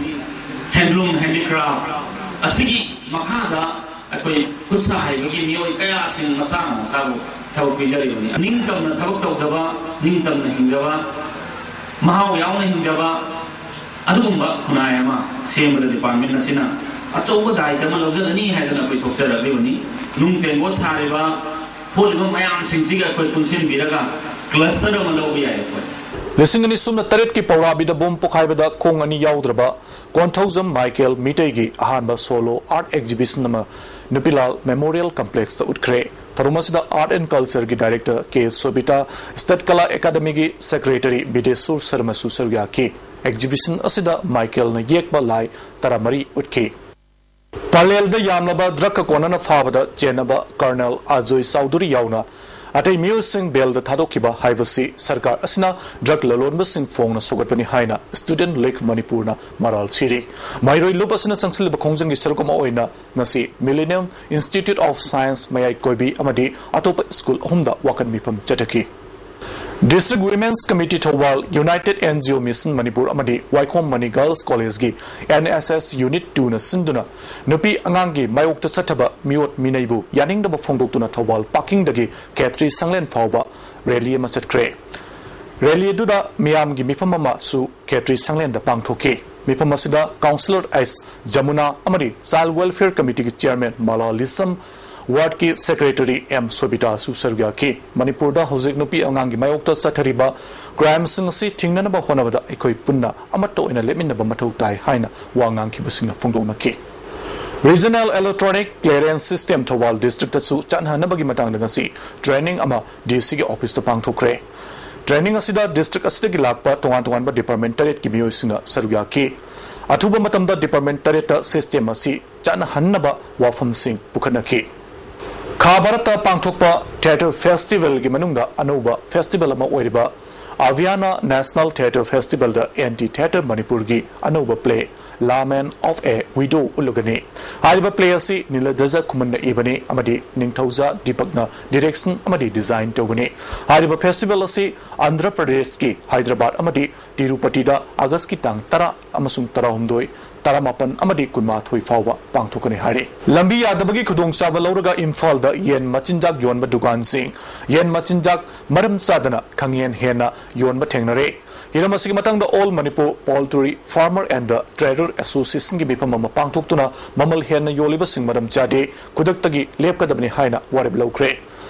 handloom, handicraft ꯑꯁꯤꯒꯤ ꯃꯈꯥꯗ ꯑꯩꯈꯣꯏ ꯈꯨꯠ ꯁꯥ ꯍꯩꯕꯒꯤ ꯃꯤꯑꯣꯏ ꯀꯌꯥꯁꯤꯡ ꯃꯁꯥꯅ ꯃꯁꯥꯕꯨ ꯊꯕꯛ ꯄꯤꯖꯔꯤꯕꯅꯤ꯫ ꯅꯤꯡꯇꯝꯅ ꯊꯕꯛ ꯇꯧꯖꯕ, ꯅꯤꯡꯇꯝꯅ ꯍꯤꯡꯖꯕ, ꯃꯍꯥꯎ ꯌꯥꯎꯅ ꯍꯤꯡꯖꯕ ꯑꯗꯨꯒꯨꯝꯕ ꯈꯨꯟꯅꯥꯏ ꯑꯃ ꯁꯦꯝꯕꯗ ꯗꯤꯄꯥꯔꯠꯃꯦꯟ ꯑꯁꯤꯅ ꯑꯆꯧꯕ ꯗꯥꯏꯇ ꯑꯃ ꯂꯧꯖꯒꯅꯤ ꯍꯥꯏꯗꯅ ꯑꯩꯈꯣꯏ ꯊꯣꯛꯆꯔꯛꯂꯤꯕꯅꯤ꯫ ꯅꯨꯡ ꯇꯦꯡꯀꯣꯠ ꯁꯥꯔꯤꯕ, ꯊꯣꯛꯂꯤꯕ ꯃꯌꯥꯝꯁꯤꯡꯁꯤꯒ ꯑꯩꯈꯣꯏ ꯄꯨꯟꯁꯤꯟꯕꯤꯔꯒ ꯀ꯭ꯂꯁꯇꯔ ꯑꯃ ꯂꯧꯕ ꯌꯥꯏ ꯑꯩꯈꯣꯏ꯫ ꯂꯤꯁꯤꯡ ꯑꯅꯤ ꯁꯨꯞꯅ ꯇꯔꯦꯠꯀꯤ ꯄꯧꯔꯥꯕꯤꯗ ꯕꯣꯝ ꯄꯣꯈꯥꯏꯕꯗ ꯈꯣꯡ ꯑꯅꯤ ꯌꯥꯎꯗ꯭ꯔꯕ ꯀꯣꯟꯊꯧꯖꯝ ꯃꯥꯏꯀꯦꯜ ꯃꯤꯇꯩꯒꯤ ꯑꯍꯥꯟꯕ ꯁꯣꯂꯣ ꯑꯥꯔꯠ ꯑꯦꯛꯖꯤꯕꯤꯁꯟ ꯑꯃ ꯅꯨꯄꯤꯂꯥꯜ ꯃꯦꯃꯣꯔꯤꯌꯦꯜ ꯀꯝꯄ꯭ꯂꯦꯛꯁꯇ ꯎꯠꯈ꯭ꯔꯦ꯫ ꯊꯧꯔꯝ ꯑꯁꯤꯗ ꯑꯥꯔꯠ ꯑꯦꯟ ꯀꯜꯆꯔꯒꯤ ꯗꯥꯏꯔꯦꯛꯇꯔ ꯀꯦ ꯁꯣꯕꯤꯇꯥ, ꯁ꯭ꯇꯦꯠ ꯀꯂꯥ ꯑꯦꯀꯥꯗꯃꯤꯒꯤ ꯁꯦꯀ꯭ꯔꯦꯇꯔꯤ ꯕꯤꯗꯦꯁꯨꯔ ꯁꯔꯃꯁꯨ ꯁꯔꯨꯛ ꯌꯥꯈꯤ꯫ ꯑꯦꯛꯖꯤꯕꯤꯁꯟ ꯑꯁꯤꯗ ꯃꯥꯏꯀꯦꯜꯅ ꯌꯦꯛꯄ ꯂꯥꯏ ꯇꯔꯥꯃꯔꯤ ꯎꯠꯈꯤ꯫ ꯄꯂꯦꯜꯗ ꯌꯥꯝꯂꯕ ꯗ꯭ꯔꯒꯀ ꯀꯣꯟꯅꯅ ꯐꯥꯕꯗ ꯆꯦꯟꯅꯕ ꯀꯔꯅꯦꯜ ꯑꯖꯣꯏ ꯆꯧꯙꯨꯔꯤ ꯌꯥꯎꯅ ꯑꯇꯩ ꯃꯤꯑꯣꯏꯁꯤꯡ ꯕꯦꯜꯗ ꯊꯥꯗꯣꯛꯈꯤꯕ ꯍꯥꯏꯕꯁꯤ ꯁꯔꯀꯥꯔ ꯑꯁꯤꯅ ꯗ꯭ꯔꯒ ꯂꯂꯣꯟꯕꯁꯤꯡ ꯐꯣꯡꯅ ꯁꯧꯒꯠꯄꯅꯤ ꯍꯥꯏꯅ ꯁ꯭ꯇꯨꯗꯦꯟꯠ ꯂꯤꯒ ꯃꯅꯤꯄꯨꯔꯅ ꯃꯔꯥꯜ ꯁꯤꯔꯤ꯫ ꯃꯍꯩꯔꯣꯏ ꯂꯨꯞ ꯑꯁꯤꯅ ꯆꯪꯁꯤꯜꯂꯤꯕ ꯈꯣꯡꯖꯪꯒꯤ ꯁꯔꯨꯛ ꯑꯃ ꯑꯣꯏꯅ ꯉꯁꯤ ꯃꯤꯂꯦꯅꯤꯌꯝ ꯏꯟꯁꯇꯤꯇ꯭ꯌꯨꯠ ꯑꯣꯐ ꯁꯥꯏꯟꯁ ꯃꯌꯥꯏ ꯀꯣꯏꯕꯤ ꯑꯃꯗꯤ ꯑꯇꯣꯞꯄ ꯁ꯭ꯀꯨꯜ ꯑꯍꯨꯝꯗ ꯋꯥꯀꯠ ꯃꯤꯐꯝ ꯆꯠꯊꯈꯤ꯫ District Women's Committee Thoubal, United N G O Mission Manipur ꯑꯃꯗꯤ ꯋꯥꯏꯈꯣꯝ ꯃꯅꯤ ꯒꯔꯜꯁ ꯀꯣꯂꯦꯖꯀꯤ N S S Unit two ꯅ ꯁꯤꯟꯗꯨꯅ ꯅꯨꯄꯤ ꯑꯉꯥꯡꯒꯤ ꯃꯥꯌꯣꯛꯇ ꯆꯠꯊꯕ ꯃꯤꯑꯣꯠ ꯃꯤꯅꯩꯕꯨ ꯌꯥꯅꯤꯡꯗꯕ ꯐꯣꯡꯗꯣꯛꯇꯨꯅ ꯊꯧꯕꯥꯜ ꯄꯥꯀꯤꯡꯗꯒꯤ ꯈꯦꯇ꯭ꯔꯤ ꯁꯪꯂꯦꯟ ꯐꯥꯎꯕ ꯔꯦꯂꯤ ꯑꯃ ꯆꯠꯈ꯭ꯔꯦ꯫ ꯔꯦꯂꯤ ꯑꯗꯨꯗ ꯃꯤꯌꯥꯝꯒꯤ ꯃꯤꯐꯝ ꯑꯃꯁꯨ ꯈꯦꯇ꯭ꯔꯤ ꯁꯪꯂꯦꯟꯗ ꯄꯥꯡꯊꯣꯛꯈꯤ꯫ ꯃꯤꯐꯝ ꯑꯁꯤꯗ ꯀꯥꯎꯟꯁꯤꯂꯔ ꯑꯦꯁ ꯖꯃꯨꯅꯥ ꯑꯃꯗꯤ ꯆꯥꯏꯜ ꯋꯦꯜꯐꯤꯌꯔ ꯀꯃꯤꯇꯤꯒꯤ ꯆꯤꯌꯔꯃꯦꯟ ꯃꯂꯥ ꯂꯤꯁꯝ, ꯋꯥꯔꯗꯀꯤ ꯁꯦꯀ꯭ꯔꯦꯇꯔꯤ ꯑꯦꯝ ꯁꯣꯕꯤꯇꯥꯁꯨ ꯁꯔꯨꯛ ꯌꯥꯈꯤ꯫ ꯃꯅꯤꯄꯨꯔꯗ ꯍꯧꯖꯤꯛ ꯅꯨꯄꯤ ꯑꯉꯥꯡꯒꯤ ꯃꯥꯌꯣꯛꯇ ꯆꯠꯊꯔꯤꯕ ꯀ꯭ꯔꯥꯏꯝꯁꯤꯡ ꯑꯁꯤ ꯊꯤꯡꯅꯅꯕ ꯍꯣꯠꯅꯕꯗ ꯑꯩꯈꯣꯏ ꯄꯨꯟꯅ ꯑꯃꯠꯇ ꯑꯣꯏꯅ ꯂꯦꯞꯃꯤꯟꯅꯕ ꯃꯊꯧ ꯇꯥꯏ ꯍꯥꯏꯅ ꯋꯥ ꯉꯥꯡꯈꯤꯕꯁꯤꯡꯅ ꯐꯣꯡꯗꯣꯛꯅꯈꯤ꯫ Regional Electronic Clearance System Thoubal ꯗꯤꯁꯇ꯭ꯔꯤꯛꯇꯁꯨ ꯆꯠꯅꯍꯟꯅꯕꯒꯤ ꯃꯇꯥꯡꯗ ꯉꯁꯤ ꯇ꯭ꯔꯦꯅꯤꯡ ꯑꯃ ꯗꯤ ꯁꯤꯒꯤ ꯑꯣꯐꯤꯁꯇ ꯄꯥꯡꯊꯣꯛꯈ꯭ꯔꯦ꯫ ꯇ꯭ꯔꯦꯅꯤꯡ ꯑꯁꯤꯗ ꯗꯤꯁꯇ꯭ꯔꯤꯛ ꯑꯁꯤꯗꯒꯤ ꯂꯥꯛꯄ ꯇꯣꯉꯥꯟ ꯇꯣꯉꯥꯟꯕ ꯗꯤꯄꯥꯔꯠꯃꯦꯟ ꯇꯔꯦꯠꯀꯤ ꯃꯤꯑꯣꯏꯁꯤꯡꯅ ꯁꯔꯨꯛ ꯌꯥꯈꯤ꯫ ꯑꯊꯨꯕ ꯃꯇꯝꯗ ꯗꯤꯄꯥꯔꯠꯃꯦꯟ ꯇꯔꯦꯠꯇ ꯁꯤꯁꯇꯦꯝ ꯑꯁꯤ ꯆꯠꯅꯍꯟꯅꯕ ꯋꯥꯐꯝꯁꯤꯡ ꯄꯨꯈꯠꯅꯈꯤ꯫ ꯈꯥ ꯚꯥꯔꯠꯇ ꯄꯥꯡꯊꯣꯛꯄ ꯊꯤꯌꯦꯇꯔ ꯐꯦꯁꯇꯤꯚꯦꯜꯒꯤ ꯃꯅꯨꯡꯗ ꯑꯅꯧꯕ ꯐꯦꯁꯇꯤꯚꯦꯜ ꯑꯃ ꯑꯣꯏꯔꯤꯕ ꯑꯚꯤꯌꯥꯅ ꯅꯦꯁꯅꯦꯜ ꯊꯤꯌꯦꯇꯔ ꯐꯦꯁꯇꯤꯚꯦꯜꯗ ꯑꯦꯟꯇꯤ ꯊꯤꯌꯦꯇꯔ ꯃꯅꯤꯄꯨꯔꯒꯤ ꯑꯅꯧꯕ ꯄ꯭ꯂꯦ ꯂꯥꯃꯦꯟ ꯑꯣꯐ ꯑꯦ ꯋꯤꯗꯣ ꯎꯠꯂꯒꯅꯤ꯫ ꯍꯥꯏꯔꯤꯕ ꯄ꯭ꯂꯦ ꯑꯁꯤ ꯅꯤꯂꯗꯖ ꯈꯨꯃꯟꯅ ꯏꯕꯅꯤ ꯑꯃꯗꯤ ꯅꯤꯡꯊꯧꯖꯥ ꯗꯤꯄꯛꯅ ꯗꯤꯔꯦꯛꯁꯟ ꯑꯃꯗꯤ ꯗꯤꯖꯥꯏꯟ ꯇꯧꯕꯅꯤ꯫ ꯍꯥꯏꯔꯤꯕ ꯐꯦꯁꯇꯤꯚꯦꯜ ꯑꯁꯤ ꯑꯟꯙ꯭ꯔ ꯄ꯭ꯔꯗꯦꯁꯀꯤ ꯍꯥꯏꯗ꯭ꯔꯕꯥꯗ ꯑꯃꯗꯤ ꯇꯤꯔꯨꯄꯇꯤꯗ ꯑꯥꯒꯁꯀꯤ ꯇꯥꯡ ꯇꯔꯥ ꯑꯃꯁꯨꯡ ꯇꯔꯥꯍꯨꯝꯗꯣꯏ, ꯇꯔꯥꯃꯥꯄꯟ ꯑꯃꯗꯤ ꯀꯨꯟꯃꯥꯊꯣꯏ ꯐꯥꯎꯕ ꯄꯥꯡꯊꯣꯛꯀꯅꯤ ꯍꯥꯏꯔꯤ꯫ ꯂꯝꯕꯤ ꯌꯥꯗꯕꯒꯤ ꯈꯨꯗꯣꯡꯆꯥꯕ ꯂꯧꯔꯒ ꯏꯝꯐꯥꯜꯗ ꯌꯦꯟ ꯃꯆꯤꯟꯖꯥꯛ ꯌꯣꯟꯕ ꯗꯨꯀꯥꯟꯁꯤꯡ ꯌꯦꯟ ꯃꯆꯤꯟꯖꯥꯛ ꯃꯔꯝ ꯆꯥꯗꯅ ꯈꯪꯍꯦꯟ ꯍꯦꯟꯅ ꯌꯣꯟꯕ ꯊꯦꯡꯅꯔꯦ꯫ ꯍꯤꯔꯝ ꯑꯁꯤꯒꯤ ꯃꯇꯥꯡꯗ All Manipur Poultry Farmer and Trader Associationꯒꯤ ꯃꯤꯐꯝ ꯑꯃ ꯄꯥꯡꯊꯣꯛꯇꯨꯅ ꯃꯃꯜ ꯍꯦꯟꯅ ꯌꯣꯜꯂꯤꯕꯁꯤꯡ ꯃꯔꯝ ꯆꯥꯗꯦ, ꯈꯨꯗꯛꯇꯒꯤ ꯂꯦꯞꯀꯗꯕꯅꯤ ꯍꯥꯏꯅ ꯋꯥꯔꯦꯞ ꯂꯧꯈ꯭ꯔꯦ꯫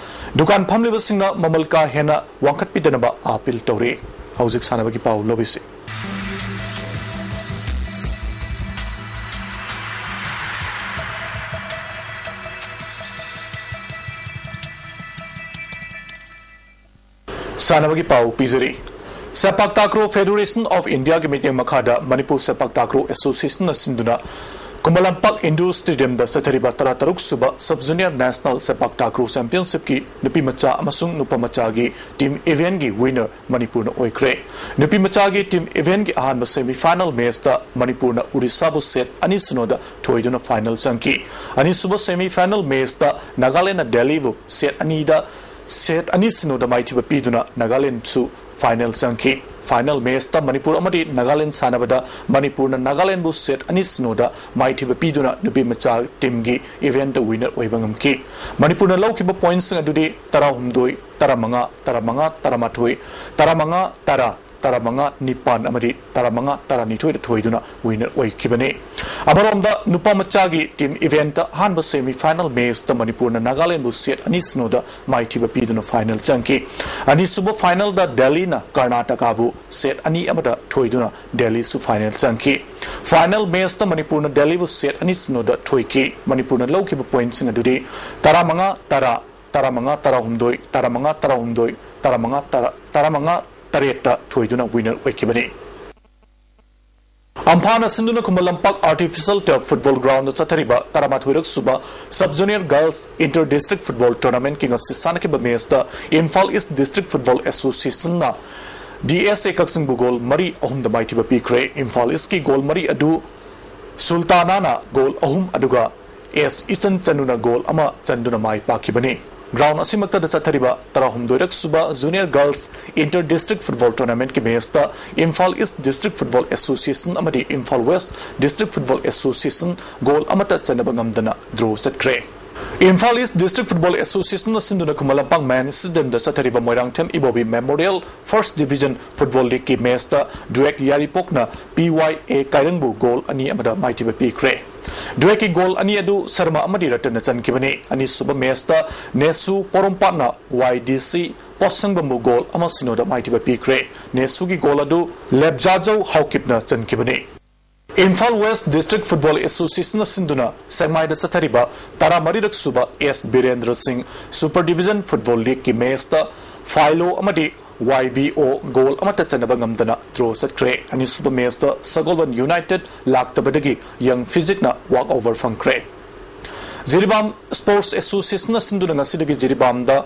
ꯗꯨꯀꯥꯟ ꯐꯝꯂꯤꯕꯁꯤꯡꯅ ꯃꯃꯜ ꯀꯥ ꯍꯦꯟꯅ ꯋꯥꯡꯈꯠꯄꯤꯗꯅꯕ ꯑꯥꯄꯤꯜ ꯇꯧꯔꯤ꯫ ꯍꯧꯖꯤꯛ ꯁꯥꯟꯅꯕꯒꯤ ꯄꯥꯎ ꯂꯧꯕꯤꯁꯤ꯫ ꯁꯥꯟꯅꯕꯒꯤ ꯄꯥꯎ ꯄꯤꯖꯔꯤ꯫ ꯁꯦꯄꯥꯛ ꯇꯥꯀ꯭ꯔꯣ ꯐꯦꯗꯦꯔꯦꯁꯟ ꯑꯣꯐ ꯏꯟꯗꯤꯌꯥꯒꯤ ꯃꯤꯠꯌꯦꯡ ꯃꯈꯥꯗ ꯃꯅꯤꯄꯨꯔ ꯁꯦꯄꯥꯛ ꯇꯥꯀ꯭ꯔꯣ ꯑꯦꯁꯣꯁꯤꯌꯦꯁꯟꯅ ꯁꯤꯟꯗꯨꯅ ꯈꯨꯃꯟ ꯂꯝꯄꯥꯛ ꯏꯟꯗꯣꯔ ꯁ꯭ꯇꯦꯗꯤꯌꯝꯗ ꯆꯠꯊꯔꯤꯕ ꯇꯔꯥꯇꯔꯨꯛ ꯁꯨꯕ ꯁꯕ ꯖꯨꯅꯤꯌꯔ ꯅꯦꯁꯅꯦꯜ ꯁꯦꯄꯥꯛ ꯇꯥꯀ꯭ꯔꯣ ꯆꯦꯝꯄꯤꯌꯟꯁꯤꯞꯀꯤ ꯅꯨꯄꯤ ꯃꯆꯥ ꯑꯃꯁꯨꯡ ꯅꯨꯄꯥ ꯃꯆꯥꯒꯤ ꯇꯤꯝ ꯏꯚꯦꯟꯒꯤ ꯋꯤꯅꯔ ꯃꯅꯤꯄꯨꯔꯅ ꯑꯣꯏꯈ꯭ꯔꯦ꯫ ꯅꯨꯄꯤ ꯃꯆꯥꯒꯤ ꯇꯤꯝ ꯏꯚꯦꯟꯒꯤ ꯑꯍꯥꯟꯕ ꯁꯦꯃꯤ ꯐꯥꯏꯅꯦꯜ ꯃꯦꯆꯇ ꯃꯅꯤꯄꯨꯔꯅ ꯎꯔꯤꯁꯥꯕꯨ ꯁꯦꯠ ꯑꯅꯤ ꯁꯤꯅꯣꯗ ꯊꯣꯏꯗꯨꯅ ꯐꯥꯏꯅꯦꯜ ꯆꯪꯈꯤ꯫ ꯑꯅꯤꯁꯨꯕ ꯁꯦꯃꯤ ꯐꯥꯏꯅꯦꯜ ꯃꯦꯆꯇ ꯅꯥꯒꯥꯂꯦꯟꯗꯅ ꯗꯦꯜꯂꯤꯕꯨ ꯁꯦꯠ ꯑꯅꯤꯗ, ꯁꯦꯠ ꯑꯅꯤ ꯁꯤꯅꯣꯗ ꯃꯥꯏꯊꯤꯕ ꯄꯤꯗꯨꯅ ꯅꯥꯒꯥꯂꯦꯟꯁꯨ ꯐꯥꯏꯅꯦꯜ ꯆꯪꯈꯤ꯫ ꯐꯥꯏꯅꯦꯜ ꯃꯦꯆꯇ ꯃꯅꯤꯄꯨꯔ ꯑꯃꯗꯤ ꯅꯥꯒꯥꯂꯦꯟ ꯁꯥꯟꯅꯕꯗ ꯃꯅꯤꯄꯨꯔꯅ ꯅꯥꯒꯥꯂꯦꯟꯕꯨ ꯁꯦꯠ ꯑꯅꯤ ꯁꯤꯅꯣꯗ ꯃꯥꯏꯊꯤꯕ ꯄꯤꯗꯨꯅ ꯅꯨꯄꯤ ꯃꯆꯥ ꯇꯤꯝꯒꯤ ꯏꯚꯦꯟꯇ ꯋꯤꯅꯔ ꯑꯣꯏꯕ ꯉꯝꯈꯤ꯫ ꯃꯅꯤꯄꯨꯔꯅ ꯂꯧꯈꯤꯕ ꯄꯣꯏꯟꯠꯁꯤꯡ ꯑꯗꯨꯗꯤ ꯇꯔꯥꯍꯨꯝꯗꯣꯏ, ꯇꯔꯥꯃꯉꯥ, ꯇꯔꯥꯃꯉꯥ, ꯇꯔꯥꯃꯥꯊꯣꯏ, ꯇꯔꯥꯃꯉꯥ, ꯇꯔꯥ, ꯇꯔꯥꯃꯉꯥ, ꯅꯤꯄꯥꯟ ꯑꯃꯗꯤ ꯇꯔꯥꯃꯉꯥ, ꯇꯔꯥꯅꯤꯊꯣꯏꯗ ꯊꯣꯏꯗꯨꯅ ꯋꯤꯅꯔ ꯑꯣꯏꯈꯤꯕꯅꯤ꯫ ꯑꯃꯔꯣꯝꯗ ꯅꯨꯄꯥ ꯃꯆꯥꯒꯤ ꯇꯤꯝ ꯏꯚꯦꯟꯇ ꯑꯍꯥꯟꯕ ꯁꯦꯃꯤ ꯐꯥꯏꯅꯦꯜ ꯃꯦꯆꯇ ꯃꯅꯤꯄꯨꯔꯅ ꯅꯥꯒꯥꯂꯦꯟꯕꯨ ꯁꯦꯠ ꯑꯅꯤ ꯁꯤꯅꯣꯗ ꯃꯥꯏꯊꯤꯕ ꯄꯤꯗꯨꯅ ꯐꯥꯏꯅꯦꯜ ꯆꯪꯈꯤ꯫ ꯑꯅꯤꯁꯨꯕ ꯐꯥꯏꯅꯦꯜꯗ ꯗꯦꯜꯂꯤꯅ ꯀꯔꯅꯥꯇꯀꯥꯕꯨ ꯁꯦꯠ ꯑꯅꯤ ꯑꯃꯗ ꯊꯣꯏꯗꯨꯅ ꯗꯦꯜꯂꯤꯁꯨ ꯐꯥꯏꯅꯦꯜ ꯆꯪꯈꯤ꯫ ꯐꯥꯏꯅꯦꯜ ꯃꯦꯆꯇ ꯃꯅꯤꯄꯨꯔꯅ ꯗꯦꯜꯂꯤꯕꯨ ꯁꯦꯠ ꯑꯅꯤ ꯁꯤꯅꯣꯗ ꯊꯣꯏꯈꯤ꯫ ꯃꯅꯤꯄꯨꯔꯅ ꯂꯧꯈꯤꯕ ꯄꯣꯏꯟꯠꯁꯤꯡ ꯑꯗꯨꯗꯤ ꯇꯔꯥꯃꯉꯥ, ꯇꯔꯥ, ꯇꯔꯥꯃꯉꯥ, ꯇꯔꯥꯍꯨꯝꯗꯣꯏ, ꯇꯔꯥꯃꯉꯥ, ꯇꯔꯥꯍꯨꯝꯗꯣꯏ, ꯇꯔꯥꯃꯉꯥ, ꯇꯔꯥ, ꯇꯔꯥꯃꯉꯥ, ꯇꯔꯦꯠꯇ ꯊꯣꯏꯗꯨꯅ ꯋꯤꯅꯔ ꯑꯣꯏꯈꯤꯕꯅꯤ꯫ ꯑꯝꯐꯥꯅ ꯁꯤꯟꯗꯨꯅ Khuman Lampak Artificial Turf Football Groundꯗ ꯆꯠꯊꯔꯤꯕ ꯇꯔꯥꯃꯥꯊꯣꯏꯔꯛ ꯁꯨꯕ Sub Junior Girls Inter District Football Tournamentꯀꯤ ꯉꯁꯤ ꯁꯥꯟꯅꯈꯤꯕ matchꯇ Imphal East District Football Associationꯅ D S A ꯀꯛꯆꯤꯡꯕꯨ goal ꯃꯔꯤ ꯑꯍꯨꯝꯗ ꯃꯥꯏꯊꯤꯕ ꯄꯤꯈ꯭ꯔꯦ꯫ Imphal Eastꯀꯤ goal ꯃꯔꯤ ꯑꯗꯨ ꯁꯨꯜꯇꯥꯅꯥꯅ goal ꯑꯍꯨꯝ ꯑꯗꯨꯒ ꯑꯦꯁ ꯏꯆꯟ ꯆꯅꯨꯅ goal ꯑꯃ ꯆꯟꯗꯨꯅ ꯃꯥꯏ ꯄꯥꯛꯈꯤꯕꯅꯤ꯫ Ground ꯑꯁꯤꯃꯛꯇꯗ ꯆꯠꯊꯔꯤꯕ ꯇꯔꯥꯍꯨꯝꯗꯣꯏꯔꯛ ꯁꯨꯕ Junior Girls Inter District Football Tournamentꯀꯤ matchꯇ Imphal East District Football Association ꯑꯃꯗꯤ Imphal West District Football Association goal ꯑꯃꯠꯇ ꯆꯟꯅꯕ ꯉꯝꯗꯅ draw ꯆꯠꯈ꯭ꯔꯦ꯫ Imphal East District Football Associationꯅ ꯁꯤꯟꯗꯨꯅ ꯈꯨꯃꯟ ꯂꯝꯄꯥꯛ Mini Stadiumꯗ ꯆꯠꯊꯔꯤꯕ Moirangthem Ibobi Memorial First Division Football Leagueꯀꯤ matchꯇ ꯗ꯭ꯋꯦꯛ ꯌꯥꯏꯔꯤꯄꯣꯛꯅ P Y A ꯀꯥꯏꯔꯪꯕꯨ goal ꯑꯅꯤ ꯑꯃꯗ ꯃꯥꯏꯊꯤꯕ ꯄꯤꯈ꯭ꯔꯦ꯫ ꯗ꯭ꯋꯦꯛꯀꯤ goal ꯑꯅꯤ ꯑꯗꯨ ꯁꯔꯃ ꯑꯃꯗꯤ ꯔꯇꯟꯅ ꯆꯟꯈꯤꯕꯅꯤ꯫ ꯑꯅꯤꯁꯨꯕ matchꯇ ꯅꯦꯁꯨ ꯄꯣꯔꯣꯝꯄꯥꯠꯅ Y D C ꯄꯣꯠꯁꯪꯕꯝꯕꯨ goal ꯑꯃ ꯁꯤꯅꯣꯗ ꯃꯥꯏꯊꯤꯕ ꯄꯤꯈ꯭ꯔꯦ꯫ ꯅꯦꯁꯨꯒꯤ goal ꯑꯗꯨ ꯂꯦꯞꯖꯥꯖꯧ ꯍꯥꯎꯀꯤꯞꯅ ꯆꯟꯈꯤꯕꯅꯤ꯫ Imphal West District Football Associationꯅ ꯁꯤꯟꯗꯨꯅ ꯁꯦꯛꯃꯥꯏꯗ ꯆꯠꯊꯔꯤꯕ ꯇꯔꯥꯃꯔꯤꯔꯛ ꯁꯨꯕ S ꯕꯤꯔꯦꯟꯗ꯭ꯔ ꯁꯤꯡ Super Division Football Leagueꯀꯤ matchꯇ ꯐꯥꯏꯂꯣ ꯑꯃꯗꯤ Y B O goal ꯑꯃꯠꯇ ꯆꯟꯅꯕ ꯉꯝꯗꯅ draw ꯆꯠꯈ꯭ꯔꯦ꯫ ꯑꯅꯤꯁꯨꯕ matchꯇ ꯁꯒꯣꯜꯕꯟ United ꯂꯥꯛꯇꯕꯗꯒꯤ Young Physicꯅ walk over ꯐꯪꯈ꯭ꯔꯦ꯫ ꯖꯤꯔꯤꯕꯥꯝ Sports Associationꯅ ꯁꯤꯟꯗꯨꯅ ꯉꯁꯤꯗꯒꯤ ꯖꯤꯔꯤꯕꯥꯝꯗ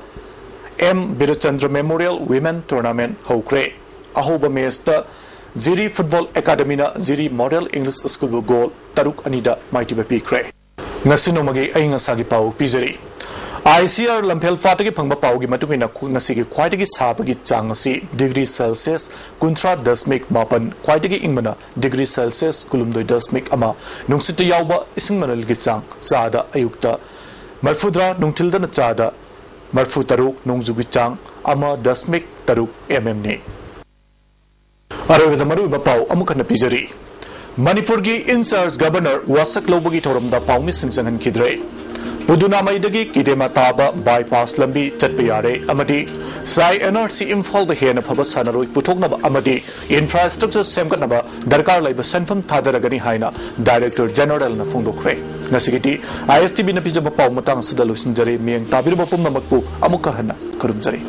M ꯕꯤꯔꯆꯟꯗ꯭ꯔ Memorial Women Tournament ꯍꯧꯈ꯭ꯔꯦ꯫ ꯑꯍꯧꯕ matchꯇ ꯖꯤꯔꯤ Football Academyꯅ ꯖꯤꯔꯤ Model English Schoolꯕꯨ goal ꯇꯔꯨꯛ ꯑꯅꯤꯗ ꯃꯥꯏꯊꯤꯕ ꯄꯤꯈ꯭ꯔꯦ꯫ ꯉꯁꯤ ꯅꯣꯡꯃꯒꯤ ꯑꯏꯪ ꯑꯁꯥꯒꯤ ꯄꯥꯎ ꯄꯤꯖꯔꯤ꯫ I C R ꯂꯝꯐꯦꯜ ꯄꯥꯠꯇꯒꯤ ꯐꯪꯕ ꯄꯥꯎꯒꯤ ꯃꯇꯨꯡ ꯏꯟꯅ, ꯉꯁꯤꯒꯤ ꯈ꯭ꯋꯥꯏꯗꯒꯤ ꯁꯥꯕꯒꯤ ꯆꯥꯡ ꯑꯁꯤ degree Celsius ꯀꯨꯟꯊ꯭ꯔꯥ ꯗꯁꯃꯤꯛ ꯃꯥꯄꯟ, ꯈ꯭ꯋꯥꯏꯗꯒꯤ ꯏꯪꯕꯅ degree Celsius ꯀꯨꯟꯍꯨꯝꯗꯣꯏ ꯗꯁꯃꯤꯛ ꯑꯃ, ꯅꯨꯡꯁꯤꯠꯇ ꯌꯥꯎꯕ ꯏꯁꯤꯡ ꯃꯅꯤꯜꯒꯤ ꯆꯥꯡ ꯆꯥꯗ ꯑꯌꯨꯛꯇ ꯃꯔꯤꯐꯨꯇꯔꯥ, ꯅꯨꯡꯊꯤꯜꯗꯅ ꯆꯥꯗ ꯃꯔꯤꯐꯨꯇꯔꯨꯛ, ꯅꯣꯡꯖꯨꯒꯤ ꯆꯥꯡ ꯑꯃ ꯗꯁꯃꯤꯛ ꯇꯔꯨꯛ M M ꯅꯤ꯫ ꯑꯔꯣꯏꯕꯗ ꯃꯔꯨꯑꯣꯏꯕ ꯄꯥꯎ ꯑꯃꯨꯛ ꯍꯟꯅ ꯄꯤꯖꯔꯤ꯫ ꯃꯅꯤꯄꯨꯔꯒꯤ in charge Governor ꯋꯥꯁꯛ ꯂꯧꯕꯒꯤ ꯊꯧꯔꯝꯗ ꯄꯥꯎꯃꯤꯁꯤꯡ ꯆꯪꯍꯟꯈꯤꯗ꯭ꯔꯦ꯫ ꯄꯨꯗꯨꯅꯥꯃꯩꯗꯒꯤ ꯀꯤꯗꯦꯃꯥ ꯇꯥꯕ bypass ꯂꯝꯕꯤ ꯆꯠꯄ ꯌꯥꯔꯦ ꯑꯃꯗꯤ ꯁꯥꯏ N R C ꯏꯝꯐꯥꯜꯗ ꯍꯦꯟꯅ ꯐꯕ ꯁꯥꯟꯅꯔꯣꯏ ꯄꯨꯊꯣꯛꯅꯕ ꯑꯃꯗꯤ infrastructure ꯁꯦꯝꯒꯠꯅꯕ ꯗꯔꯀꯥꯔ ꯂꯩꯕ ꯁꯦꯟꯐꯝ ꯊꯥꯗꯔꯒꯅꯤ ꯍꯥꯏꯅ Director Generalꯅ ꯐꯣꯡꯗꯣꯛꯈ꯭ꯔꯦ꯫ ꯉꯁꯤꯒꯤꯗꯤ I S T Vꯅ ꯄꯤꯖꯕ ꯄꯥꯎ ꯃꯇꯥꯡ ꯑꯁꯤꯗ ꯂꯣꯏꯁꯤꯟꯖꯔꯦ꯫ ꯃꯤꯠꯌꯦꯡ ꯇꯥꯕꯤꯔꯕ ꯄꯨꯝꯅꯃꯛꯄꯨ ꯑꯃꯨꯛꯀ ꯍꯟꯅ ꯈꯨꯔꯨꯝꯖꯔꯤ꯫